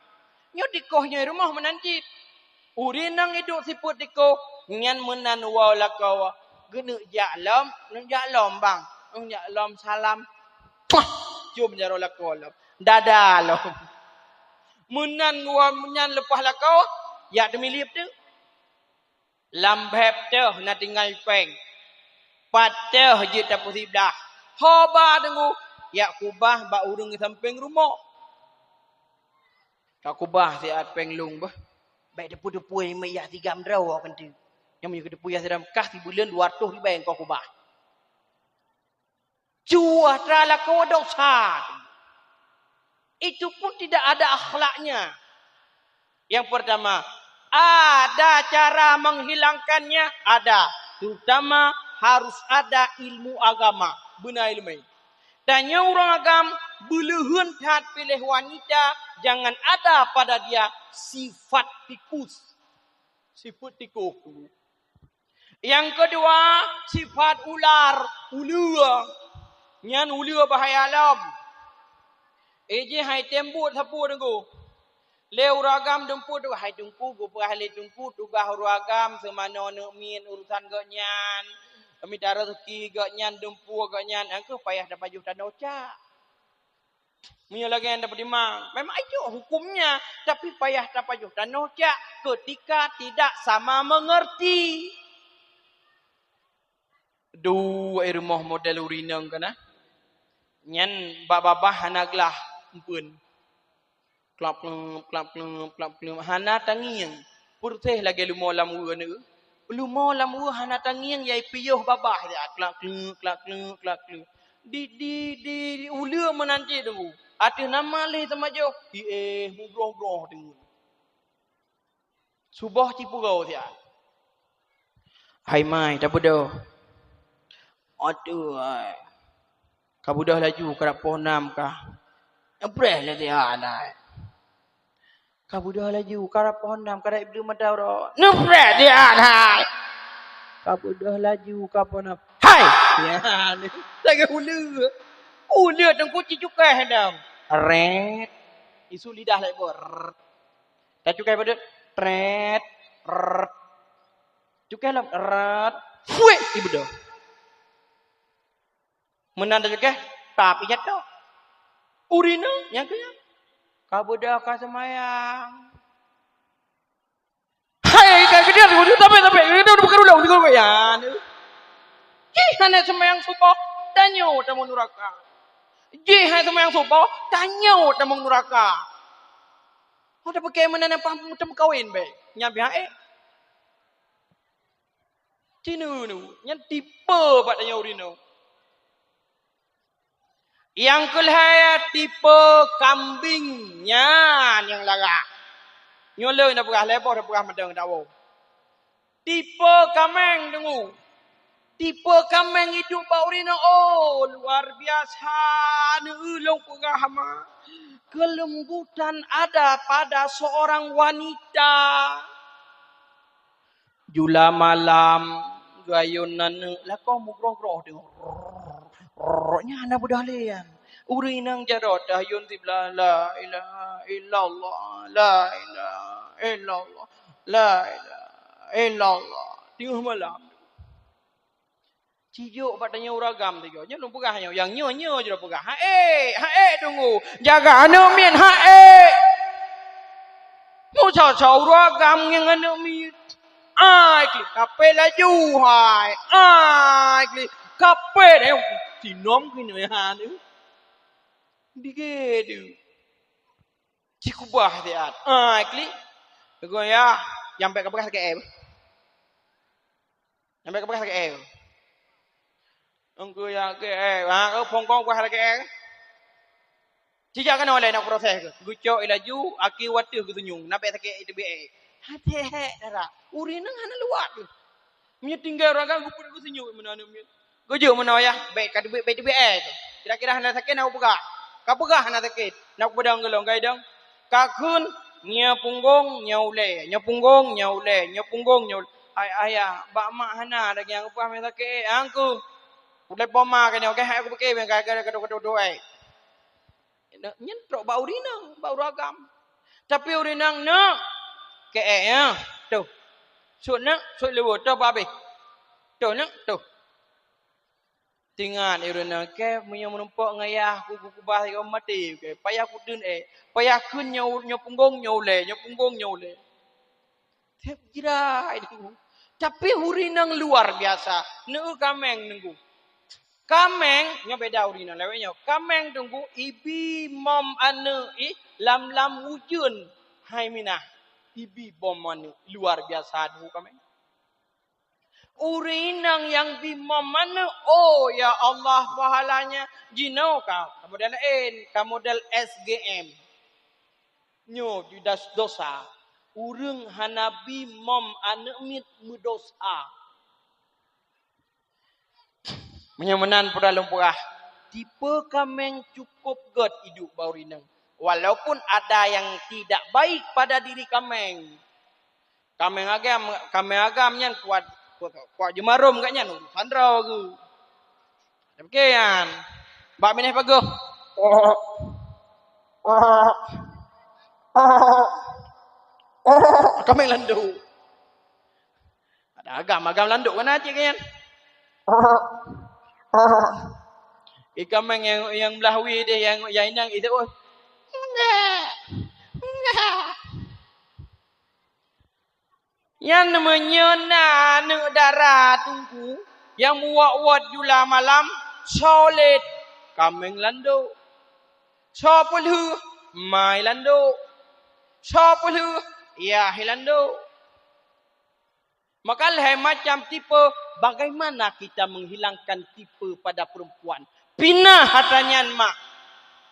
Nyoe tikoh nyoe rumoh meunan cit. Ureueng nyang iduek sifeuet tikoh, nyan meunan woe lakoe, geuneuk jak lom, neuk jak lom bang, neuk jak lom salam. Pah! Cium jaroe lakoe lom. Dada lom. Meunan woe nyan leupah lakoe, jak teumiliep teuk. Lam bheb teuh na tinggai péng. Pat teuh jeuet tapeusiblah. Ho ba Teungku, jak kubah bak ureueng sampéng rumoh. Ka kubah siat péng lôn beuh. Bèk teupeu-teupeu meuyak sigam droe kan tu. Nyang meunyoe teupeu yak sigam kah sibuleuen dua ratus ribèe kau kubah. Cuah tra lakoe dosa. Itu pun tidak ada akhlaknya. Yang pertama, ada cara menghilangkannya? Ada. Terutama harus ada ilmu agama. Beuna ileumèe. Tanyoe ureueng agam, beuleuheun that piléh wanita, jangan ada pada dia sifat tikus. Sifat tikus. Nyang keudua, sifat ular, uleue. Nyan uleue bahaya lom. Eh, jih hai tem buet sapeue Teungku. Lé ureueng agam dumpue tu, hai Teungku, geupeugah lé Teungku, tugaih ureueng agam seumanoe neuk miet urusan geuh nyan. Mita rezeki geuh nyan, dumpue geuh nyan, nyang kheueh payah tapajoh tanoh cak. Meunyoe lagèe nyan tapeutimang, memang itu hukumnya, tapi payah tapajoh tanoh cak ketika tidak sama mengerti. Dua rumoh model ureueng inong kana. Nyan bak babah hana glah empeuen. Klap kleup, klap kleup, klap kleup. Hana tangieng. Peureuseh lagèe leumo lam weue neu. Leumo lam weue hana tangieng, yai piôh babah ya. Klap kleup, klap kleup, klap kleup. Di, di, di, di uleue meunan cit Teungku. Ateueh nama lé teumajoh. Hi eh, mugroh-groh Teungku. Suboh cipeugo siat. Hai mai, tabeudôh. Aduh, ai. Ka beudôh laju, karap poh nam kah. Neupreh lé siat, hai. Ka beudôh laju, karap poh nam, karap iblih mata uroe. Neupreh siat, hai. Ka beudôh laju, ka poh nam. Hai! Ya, lagèe uleue. Uleue Teungku cicukéh dong. Ret. Isu lidah lagèe boh. Ret. Tacukéh padub, trét, rrrt. Cukéh lom, rrrt, fuet, ibeudôh. Meunan tacukéh, tapi jatoh. Ureueng inong, nyang keu nyan. Ka beudôh ka seumayang. Hai, ka keudéh, tapi, tapi, keudéh, bukan ulông, bukan ulông, ya. Jih hana seumayang suboh, tanyoe tamong nuraka. Jih hana seumayang suboh, tanyoe tamong nuraka. Oh, tapi kayak mana nampak mutem kawin, be? Nyan pihak, eh. Cina nu, nyan tipe bak tanyoe ureueng inong. Nyang keulhèe tipe kambing nyan nyang lagak. Nyoe lôn na peugah lé boh, na peugah mantong dak woe. Tipe kaméng deungoe. Tipe kaméng idup bak ureueng inong, oh, luar biasa. Neu lôn peugah ma. Kelembutan ada pada seorang wanita. Jula malam, gayun naneuk, lakoe mugroh-groh deungoe. Rrrr, nyan hana beudôh lé nyan. Ureueng inong jaroe tahayun siblah, la ilaha illallah, la ilaha illallah. La ilaha illallah. Teungoh malam. Cijok bak tanyoe ureueng agam tu, nyoe lôn peugah nyoe, nyang nyoe, nyoe jeuet lôn peugah. Ha'ék, ha'ék teungku. Jaga aneuk miet, ha'ék. Meusaboh ureueng agam ngon aneuk miet. Ai klik, kapé laju, hai. Ai klik, kapé deh. Sinom keunoe, ha, tu. Bigé tu. Cikubah siat. Ai klik. Teungku ya, nyang bèk kapeugah sakét. Nyang bèk kapeugah sakét. Engkau ya ke, eh, ha, kau phôn kong peugah sakét. Sijak keunoe lé nak proses ke. Geucok laju, aki watèe geutunyong. Nak bèk sakét itu bèk. Hati hek dara. Ureueng nyan hana luwat tu. Meunyoe tinggai ureueng agam, geupeuet geutunyong meunan aneuk miet. Geujok meunoe yah, bèk ka teubiet, bèk teubiet, eh, tu. Kira-kira hana sakét, nak peugah. Ka peugah hana sakét. Nak peudong geulong, ka idong. Ka kheun, nyoe punggong, nyoe ulèe. Nyoe punggong, nyoe ulèe. Nyoe punggong, nyoe ulèe. Hai ayah, bak mak hana lagèe nyang peugah meunan sakét, eh, angku. Ulèe poma keunoe, keu hai aku pike, ka, ka, ka, ka, ka, eh. Nyan trok bak ureueng inong, bak ureueng agam. Tapi ureueng inong, "Neuk, keu ék nyoe, toh. Sôk neuk, sôk leuweuh, toh bak abéh. Toh neuk, toh." Teuingat ureueng inong, "Kèe meunyoe meurumpok ngon yah, ku, ku, kubah sigoe maté, kèe. Payah kudeun ék, payah kheun nyoe, nyoe punggong, nyoe ulèe, nyoe punggong, nyoe ulèe." Tiep jirai teungku. Tapi ureueng inong luar biasa. Neu kaméng teungku. Kaméng, nyoe beda ureueng inong lawét nyoe. Kaméng teungku, ibi mom aneuk ih lam-lam ujeuen hai minah. Ibi mom aneuk, luar biasa teungku kaméng. Ureueng inong nyang bi mom aneuk, oh ya Allah, pahalanya jinoe ka, ka model laén, ka model S G M. Nyoe judas dosa. Ureueng hana bi mom aneuk miet meudosa. Meunyoe meunan peue lôn peugah, tipe kaméng cukup gèt idup bak ureueng inong. Walaupun ada yang tidak baik pada diri kaméng. Kaméng agam, kaméng agam nyan kuat, kuat, kuat jeumarom geuh nyan, urusan droe geuh. Tapi nyan, bak binéh pagoh. Kaméng landok. Ada agam, agam landok kan cit nyan. Ié kaméng nyang, nyang blah wie deh, nyang, nyang inong itu, oh. Nyan meunyoe na aneuk dara teungku nyang meuwot-wot jula malam, solet kaméng landok. Soe peulheueh, ma i landok. Soe peulheueh, yah i landok. Maka lhèe macam tipe, bagaimana kita menghilangkan tipe pada perempuan? Pinah atra nyan mak.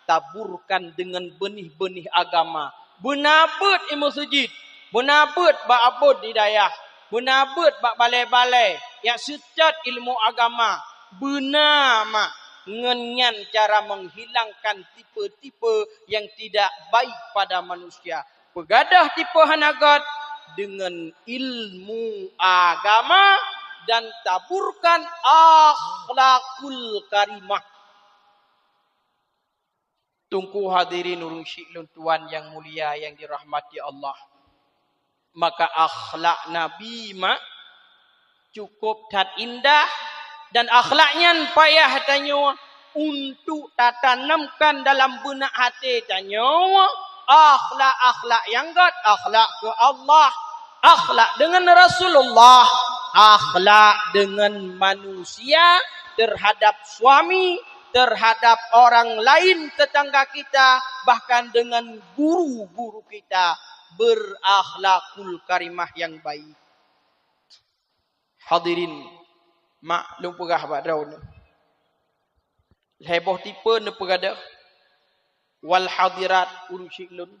Taburkan dengan benih-benih agama. Beuna beuet i meuseujid, beuna beuet bak abon di dayah, beuna beuet bak balè-balè nyang seucot ilmu agama. Beuna mak, ngon nyan cara menghilangkan tipe-tipe yang tidak baik pada manusia. Peugadôh tipe hana gèt deungon ilmu agama dan taburkan akhlakul karimah. Teungku hadirin ureueng syik lôn tuan nyang mulia nyang dirahmati Allah. Maka akhlak Nabi mak cukup that indah dan akhlak nyan payah tanyoe untuk tatanamkan dalam beunak até tanyoe akhlak-akhlak nyang gèt, akhlak keu Allah, akhlak deungon Rasulullah, akhlak deungon manusia, terhadap suami, terhadap orang lain tetangga kita, bahkan dengan guru-guru kita, berakhlakul karimah yang baik. Hadirin, mak lôn peugah bak droeneuh. Lhèe boh tipe neupeugadôh, wal hadirat ureueng syik lôn.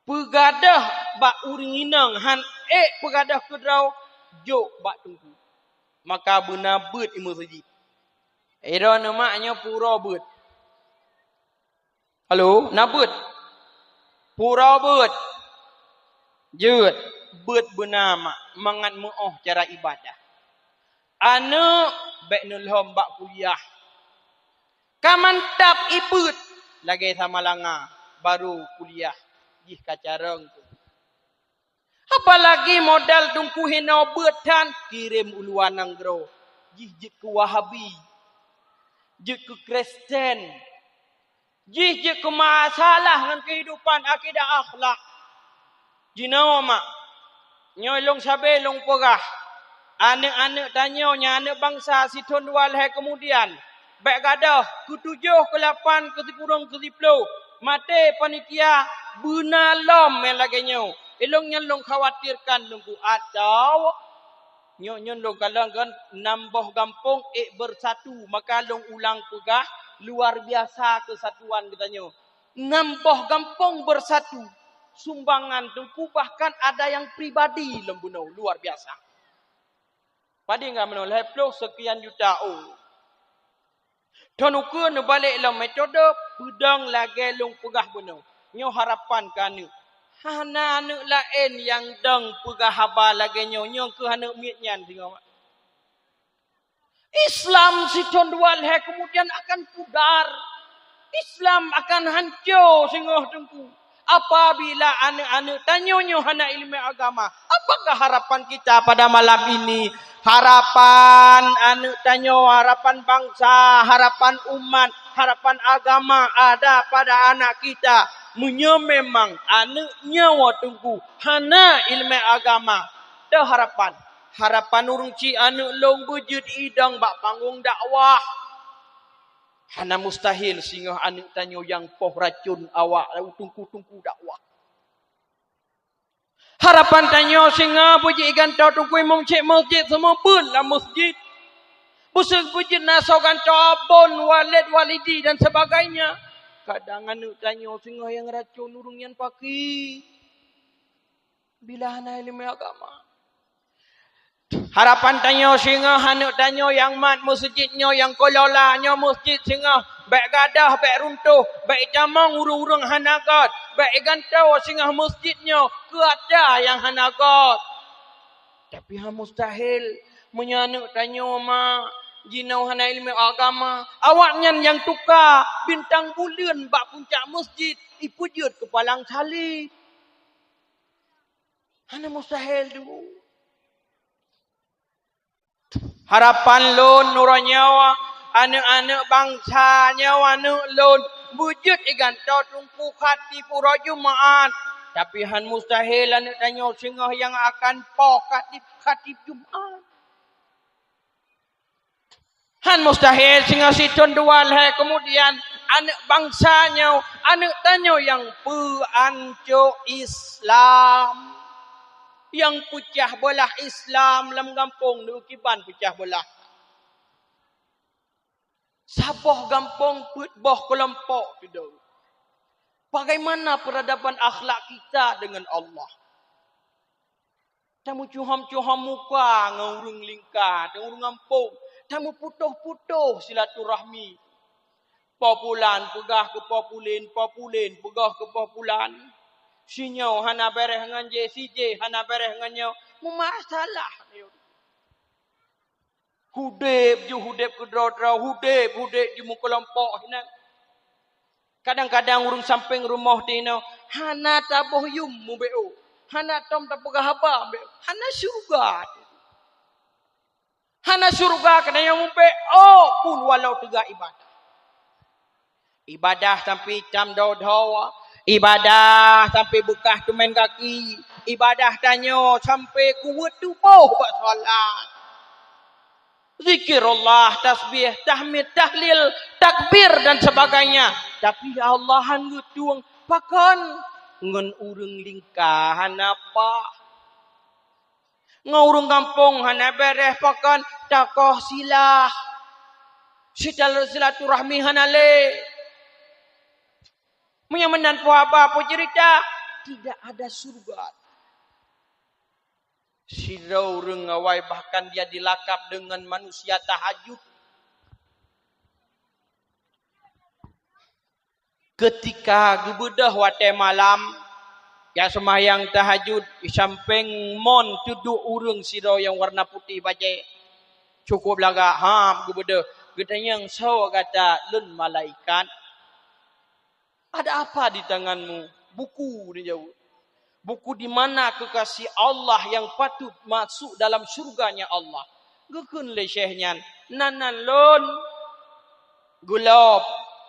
Peugadôh bak ureueng inong han ék peugadôh keu droe, jok bak teungku. Maka beuna beuet i meuseujid. Droeneuh mak nyoe pura beuet. Halo, na beuet? Pura beuet. Jeuet, beuet beuna mak, mangat meu'oh cara ibadah. Aneuk bèk neulhom bak kuliah. Ka mantap ié beuet lagèe Samalanga, barô kuliah jih ka carông tu. Hah, Apalagi modal Teungku hinoe beuet tan, kirém u luwa nanggroe. Jih jeuet keu Wahabi, jeuet keu Kristen, jih jeuet keu masalah ngon keuhidupan akidah akhlak. Jinoe mak, nyoe lôn sabe lôn peugah, aneuëk-aneuëk tanyoe nyang aneuëk bansa sithon dua lhée keumudian, bék gadôh keu tujoh, keu lapan, keu sikureueng, keu siploh, maté panitia beuna lom nyang lagée nyoe. Ilôn nyan lôn khawatirkan Teungku, atawa nyoe nyoe lôn kalon kan nam boh gampông ék bersatu, maka lôn ulang peugah luar biasa keusatuan geutanyoe. Nam boh gampông bersatu, sumbangan Teungku bahkan ada yang pribadi lom bunoe, luar biasa. Padum ka meunoe lhée ploh seukian juta, oh. Thon ukeue neubalek lom metode peudong lagée lôn peugah bunoe. Nyoe harapan keu aneuëk. Hana aneuëk laén nyang dong peugah haba lagée nyoe, nyoe keuh aneuëk miet nyan singoh. Islam sithon dua lhée keumudian akan pudar. Islam akan hanco singoh Teungku. Apabila aneuëk-aneuëk tanyoe nyoe hana iéleumé agama, apakah harapan kita pada malam ini? Harapan aneuëk tanyoe, harapan bansa, harapan umat, harapan agama ada pada anak kita. Meunyoe memang aneuëk nyoe Teungku hana iéleumé agama, teuh harapan. Harapan ureuëng cit aneuëk lôn beujeuet idong bak panggong dakwah. Hana mustahil singoh aneuëk tanyoe nyang poh racon awak teungku-teungku dakwah. Harapan tanyoe singoh beujeuet igantoe teungku imum cék meuseujid seumeubeuet lam meuseujid. Beuseuek beujeuet na soe gantoe abon, walid, walidi dan sebagainya. Kadang aneuëk tanyoe singoh nyang racon ureuëng nyan pakri. Bila hana iéleumé agama. Harapan tanyoe singoh aneuëk tanyoe nyang mat meuseujid nyoe nyang kelola nyoe meuseujid singoh bék gadôh, bék runtoh, bék itamong ureuëng-ureuëng hana göt, bék igantoe singoh meuseujid nyoe keu atra nyang hana göt. Tapi hana mustahil meunyoe aneuëk tanyoe mak jinoe hana iéleumé agama, awaknyan nyang tuka bintang buleuen bak puncak meuseujid ipeujeuet keu palang saleb. Hana mustahil tu. Harapan lôn uroe nyoe, aneuëk-aneuëk bansa nyoe aneuëk lôn beujeuet igantoe teungku khatib uroe Jumat. Tapi hana mustahil aneuëk tanyoe singoh nyang akan poh khatib, khatib Jumat. Hana mustahil singoh sithon dua lhée keumudian aneuëk bansa nyoe, aneuëk tanyoe nyang peuancok Islam. Nyang peucah beulah Islam lam gampông nyoe kiban peucah beulah. Saboh gampông peuet boh keulompok keudroe. Bagaimana peradaban akhlak kita dengan Allah? Tameucuhom-cuhom muka ngon ureuëng lingka, ngon ureuëng gampông, tameuputôh-putôh silaturahmi. Po pulan peugah keu po pulen, po pulen peugah keu po pulan. Si nyoe hana béréh ngon jih, si jih hana béréh ngon nyoe. Meumasalah. Udeb ju udeb keudroe-droe, udeb, udeb ju meukeulompok hinan. Kadang-kadang ureuëng sampéng rumoh tinoe hana taboh yum mubeuet, hana tom tapeugah haba mubeuet, hana syeuruga. Hana syeuruga keunan nyang mubeuet, oh pun walau teuga ibadah. Ibadah sampai itam dho-dho, ibadah sampai beukah teumèn gaki, ibadah tanyoe sampai kuweuet tuboh bak salat. Zikirullah, tasbih, tahmid, tahlil, takbir dan sebagainya. Tapi Allah han geutueng pakon ngon ureuëng lingka hana paih. Ngon ureuëng gampông hana béréh pakon takoh silah. Sital-, silaturahmi hana lé. Meunyoe meunan peue haba, peue ceurita, tidak ada syeuruga. Sidroe ureuëng awai bahkan dia dilakab dengan manusia tahajud. Keutika geubeudôh watée malam, jak seumahyang tahajud, di sampéng mon teuduek ureuëng sidroe nyang warna putéh bajée. Cukup lagak, ha geubeudôh. Geutanyong, "Soe gata?" "Lôn malaikat." "Ada apa di tanganmu?" "Buku," dijaweueb. Buku di mana kekasih Allah yang patut masuk dalam syurganya Allah. Geukheun lé syekh nyan, nan-nan lôn. Gulop,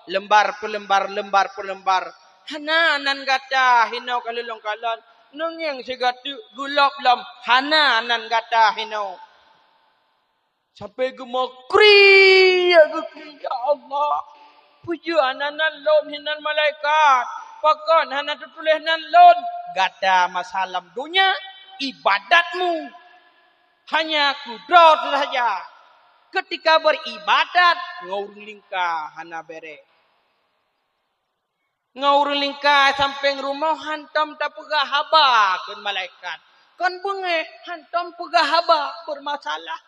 lembar per lembar, lembar per lembar. Hana nan gata hinoe ka lôn kalon. Neungieng sigoe teuk gulop lom, hana nan gata hinoe. Sampai geumeukri, ya geukri, "Ya Allah, peue jeuet hana nan lôn hinan malaikat? Pakon hana teutuléh nan lôn?" Gata masa lam donya, ibadatmu hanya keudroe saja. Ketika beribadat, ngon ureuëng lingka hana béré. Ngon ureuëng lingka sampéng rumoh hantom tapeugah haba kheun malaikat. Kon beungéh hantom peugah haba bermasalah.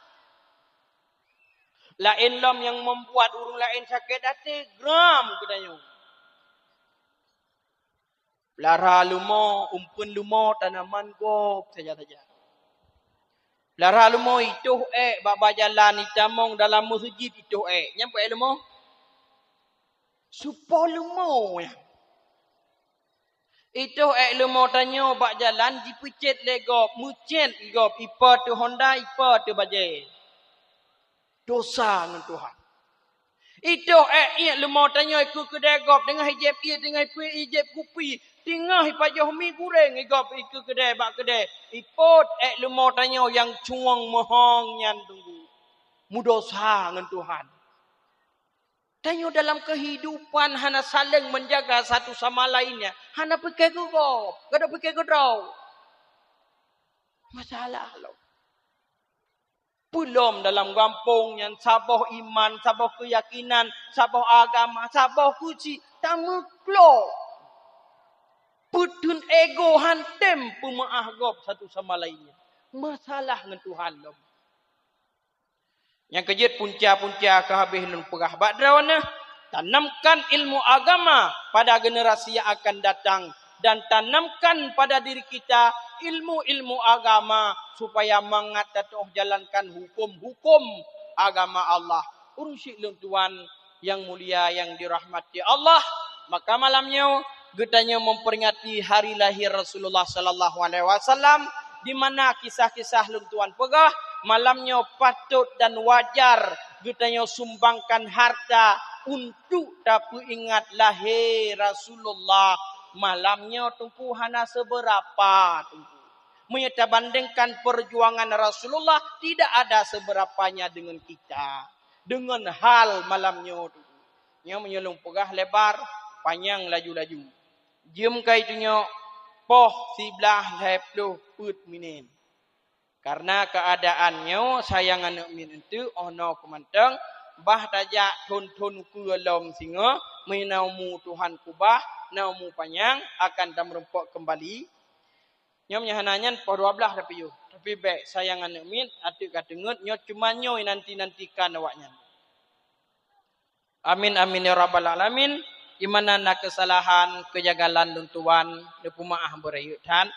Laén lom nyang membuat ureuëng laén sakét até, gram geutanyoe. Pelara leumo, umpeuen leumo tanaman gob saja-saja. Pelara leumo itoh ék bak-bak jalan, itamong dalam meuseujid itoh ék. Nyan peue ék leumo? Supoh leumo nyan. Itoh ék leumo tanyoe bak jalan jipeucét lé gob, meucét gob, ipa teu honda, ipa teu bajée. Dosa ngon Tuhan. Itoh ék iék leumo tanyoe ikeue keudée gob, teungoh ijép ié, teungoh ipeu ijép kupi, teungoh ipajoh mi guréng igob ikeue keudée bak keudée. Ipot ék leumo tanyoe nyang cuwöng meuhong nyan teunggu. Mudosa ngon Tuhan. Tanyoe dalam keuhidupan hana saléng menjaga satu sama lainnya, hana pike keu gob, kada pike keu droe. Masalah lom. Peulom dalam gampông nyan saboh iman, saboh keuyakinan, saboh agama, saboh keuchik tameuklok. Peuteun ego han tem peumeu'ah gob satu sama lainnya. Masalah ngon Tuhan lom. Nyang keujeuet punca-punca keu habéh lôn peugah bak droeneuh, tanamkan ilmu agama pada generasi yang akan datang dan tanamkan pada diri kita ilmu-ilmu agama supaya mangat tatoh jalankan hukum-hukum agama Allah. Ureuëng syik lôn tuan yang mulia yang dirahmati Allah, maka malam nyoe geutanyoe memperingati hari lahir Rasulullah sallallahu alaihi wasallam, di mana kisah-kisah lôn tuan peugah, malam nyoe patut dan wajar geutanyoe sumbangkan harta untuk tapeuingat lahé Rasulullah. Malam nyoe teungku hana seberapa teungku. Meunyoe tabandingkan perjuangan Rasulullah, tidak ada seberapanya dengan kita. Dengan hal malam nyoe teungku. Nyoe meunyoe lôn peugah lebar, panyang laju-laju. Jeuem kai tunyok poh siblaih lhée ploh peuet minét. Karena keadaan nyoe sayang aneuk miet eunteuk oh noe keumantong, bah tajak thon-thon ukeue lom singoh, meunyoe na umu Tuhan kubah, na umu panyang, akan tameurumpok kembali. Nyoe meunyoe hana nyan poh dua blaih tapiôh. Tapi bék sayang aneuk miet, ateueh ka teungeut, nyoe cuma nyoe nanti-nantikan awaknyan. Amin, amin, ya rabbal alamin. Di mana na keusalahan, keujagalan lôn tuan, neupeumaáh beurayeuk that.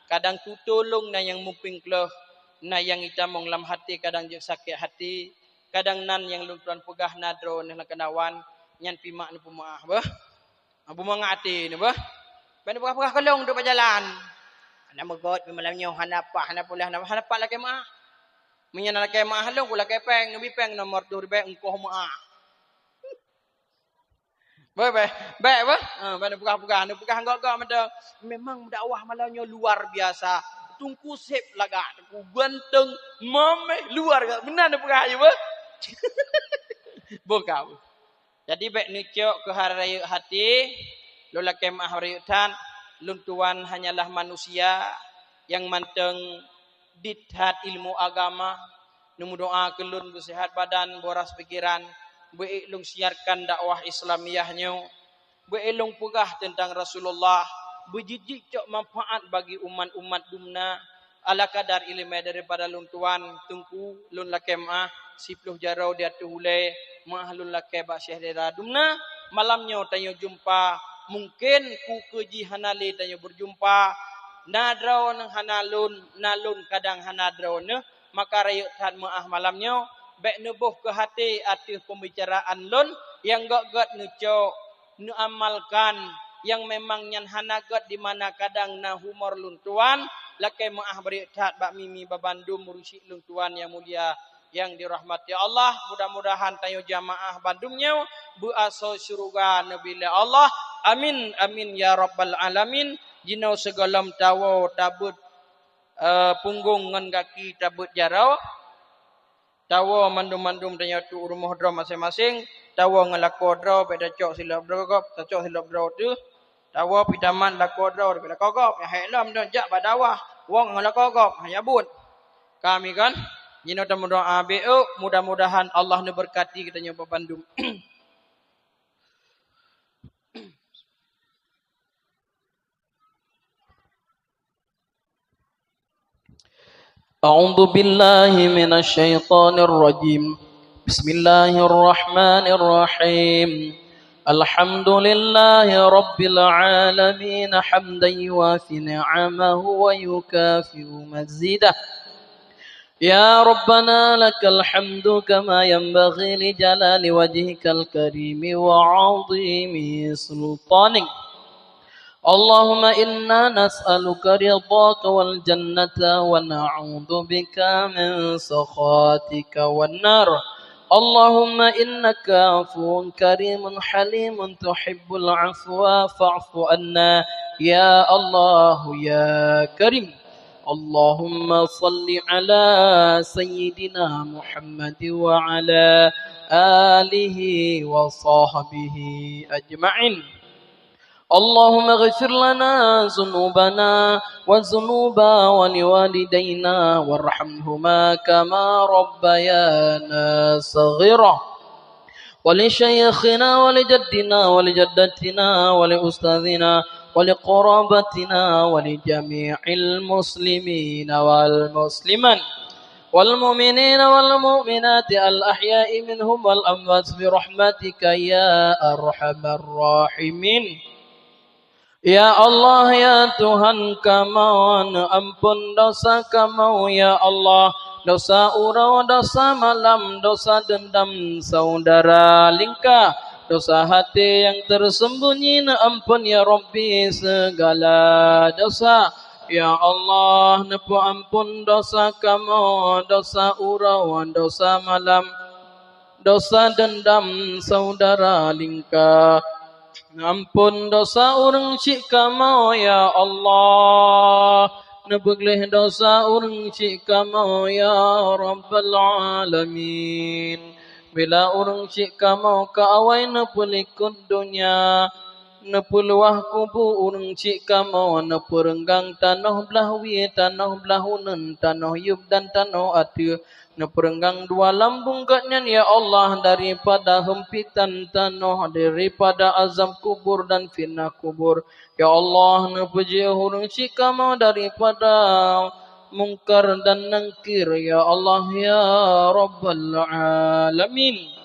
Kadang tutulông na nyang mupieng kleuh, na nyang itamong lam até, kadang jeuet sakét até, kadang nan nyang lôn tuan peugah na droeneuh lam keunawan, nyan pih mak neupeumaáh beuh. Beumangat até neuh beuh. Bék neupeugah-peugah keu lôn duek bak jalan. Hana meugot pih malam nyoe, hana paih, hana puléh, hana, hana pat lakée meuáh. Meunyoe na lakée meuáh lôn, kulakée péng, neubi péng nomor tujoh ribée, engkoh meuáh. Bék, bék, bék, bék. Ha, bék neupeugah-peugah, neupeugah gok-gok mantong. Memang dakwah malam nyoe luar biasa. Teungku sép lagak, teungku ganteng, mameh luar biasa. Meunan neupeugah ayu beuh. Bukon. Jadi bék neucok keu hai rayeuk até, lôn lakée meuáh rayeuk that, lôn tuan hanyalah manusia nyang mantong dit that ilmu agama, neumeudoá keu lôn beuseuhat badan, boh rhas pikeran, beuék lôn siarkan dakwah Islamiyah nyoe, beuék lôn peugah teuntang Rasulullah, beujeuet jicok manfaat bagi umat-umat dumna, ala kadar iéleumé daripada lôn tuan, teungku, lôn lakée meuáh, siploh jaroe di ateueh ulée, meuáh lôn lakée bak syedara dumna, malam nyoe tanyoe jumpa, mungken kukeu jih hana lé tanyoe beujumpa, na droeneuh hana lôn, na lôn kadang hana droeneuh, maka rayeuk that meuáh malam nyoe, bék neuboh keu até ateueh peubicaraan lôn nyang gét-gét neucok, neuamalkan, nyang memang nyan hana gét di mana kadang na humor lôn tuan, lakée meuáh barék that bak mimi babandum rusyik lôn tuan nyang mulia nyang dirahmati Allah. Mudah-mudahan tanyoe jamaah bandum nyoe beuasoe syeuruga neubi lé Allah. Amin, amin ya rabbal alamin. Jinoe sigohlom tawoe tabeuet, eh, punggong ngon gaki tabeuet jaroe. Tawoe mandum-mandum tanyoe tu u rumoh droe maséng-maséng, tawoe ngon lakoe droe, bék tacok silop droe gob, tacok silop droe teuh. Tawoe pih tamat lakoe droe, bék lakoe gob, nyang hék lom droe jak bak dakwah, woe ngon lakoe gob, hana buet. Ka mi kon, jinoe tameudoá bék, mudah-mudahan Allah neubeurkati geutanyoe bandum. أعوذ بالله من الشيطان الرجيم. بسم الله الرحمن الرحيم. الحمد لله رب العالمين، حمدا يوافي نعمه ويكافئ مزيده. يا ربنا لك الحمد كما ينبغي لجلال وجهك الكريم وعظيم سلطانك. اللهم إنا نسألك رضاك والجنة ونعوذ بك من سخطك والنار. اللهم إنك عفو كريم حليم تحب العفو فاعف عنا يا الله يا كريم. اللهم صل على سيدنا محمد وعلى آله وصحبه أجمعين. اللهم اغفر لنا ذنوبنا وذنوب والدينا وارحمهما كما ربيانا صغيرا. ولشيخنا ولجدنا ولجدتنا ولأستاذنا ولقرابتنا ولجميع المسلمين والمسلمات والمؤمنين والمؤمنات الأحياء منهم والأموات برحمتك يا أرحم الراحمين. Ya Allah, ya Tuhan kamoe, neuampon dosa kamoe, ya Allah. Dosa uroe, dosa malam, dosa dendam saudara lingka, dosa hati yang tersembunyi, neuampon, ya Rabbi, segala dosa. Ya Allah, neupeuampon dosa kamoe, dosa uroe, dosa malam, dosa dendam saudara lingka. Ampon dosa ureuëng syik kamoe, ya Allah. Neupeugleh dosa ureuëng syik kamoe, ya Rabbal Alamin. Bila ureuëng syik kamoe ka awai neupeulikot donya, neupeuluwah kubu ureuëng syik kamoe, neupeureunggang tanoh blaih wie, tanoh blaih uneuen, tanoh yueb dan tanoh ateueh, neupeureunggang dua lambung gobnyan, ya Allah, daripada hempitan tanoh, daripada azab kubur dan fitnah kubur. Ya Allah, neupeujiôh ureuëng syik kamoe daripada mungkar dan nangkir, ya Allah, ya Rabbal Alamin.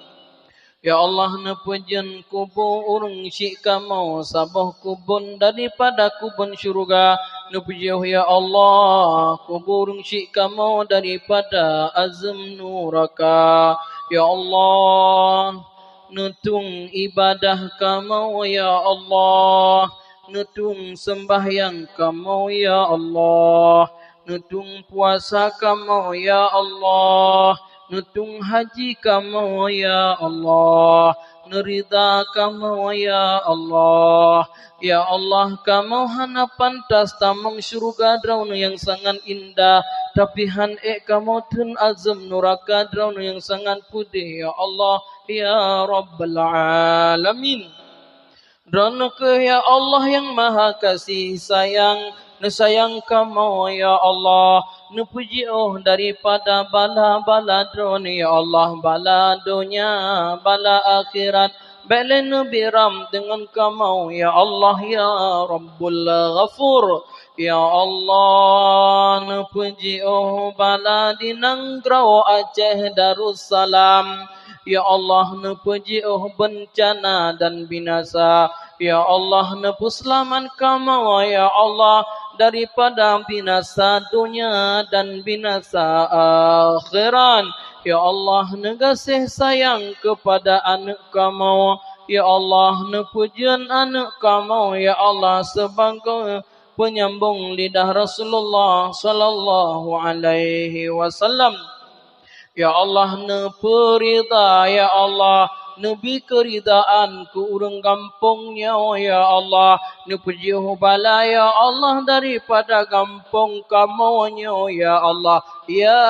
Ya Allah, neupeujeuen kubu ureuëng syik kamoe saboh kubon daripada kubon syeuruga. Neupeujiôh, ya Allah, kubu ureuëng syik kamoe daripada azeuem nuraka. Ya Allah, neutueng ibadah kamoe, ya Allah. Neutueng seumbahyang kamoe, ya Allah. Neutueng puasa kamoe, ya Allah. Neutueng haji kamoe, ya Allah. Neuridha kamoe, ya Allah. Ya Allah, kamoe hana pantas tamong syeuruga Droeneuh nyang sangat indah, tapi han ék kamoe theun azeuem nuraka Droeneuh nyang sangat peudeh, ya Allah, ya Rabbal Alamin. Droeneuh kheueh, ya Allah, nyang maha kasih sayang, neusayang kamoe, ya Allah, neupeujiôh daripada bala-bala Droeneuh, ya Allah, bala donya, bala akhirat. Bék lé neubiram deungon kamoe, ya Allah, ya Rabbul Ghafur. Ya Allah, neupeujiôh bala di nanggroe Aceh Darussalam. Ya Allah, neupeujiôh beuncana dan binasa. Ya Allah, neupeuseulamat kamoe, ya Allah, daripada binasa donya dan binasa akhirat. Ya Allah, neugaséh sayang keupada aneuëk kamoe, Ya Allah, neupeujeuet aneuëk kamoe, ya Allah, sebagai penyambung lidah Rasulullah sallallahu alaihi wasallam. Ya Allah, neupeurida, ya Allah, neubi keuridaan keu ureuëng gampông nyoe, ya Allah, neupeujiôh bala, ya Allah, daripada gampông kamoe nyoe, ya Allah, ya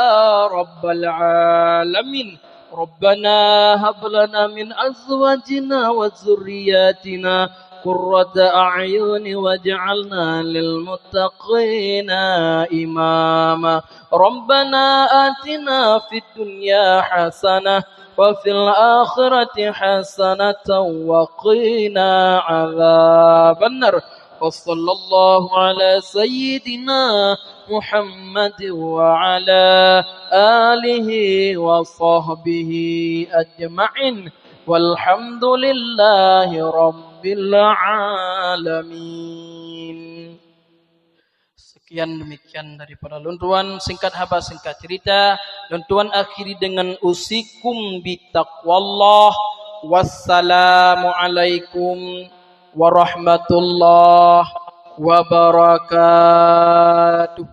Rabbal Alamin. Rabbana hab lana min azwajina wa dzurriyyatina qurrata a'yuni waj'alna lil muttaqina imama. Rabbana atina fid dunya hasanah wa fil akhirati hasanatan wa qina adzabannar. Wa sallallahu ala sayyidina Muhammad wa ala alihi wa sahbihi ajma'in. Walhamdulillahi rabbil alamin. Sekian demikian daripada lôn tuan, singkat haba singkat cerita, lôn tuan akhiri dengan usikum bitaqwallah. Wassalamualaikum warahmatullahi wabarakatuh.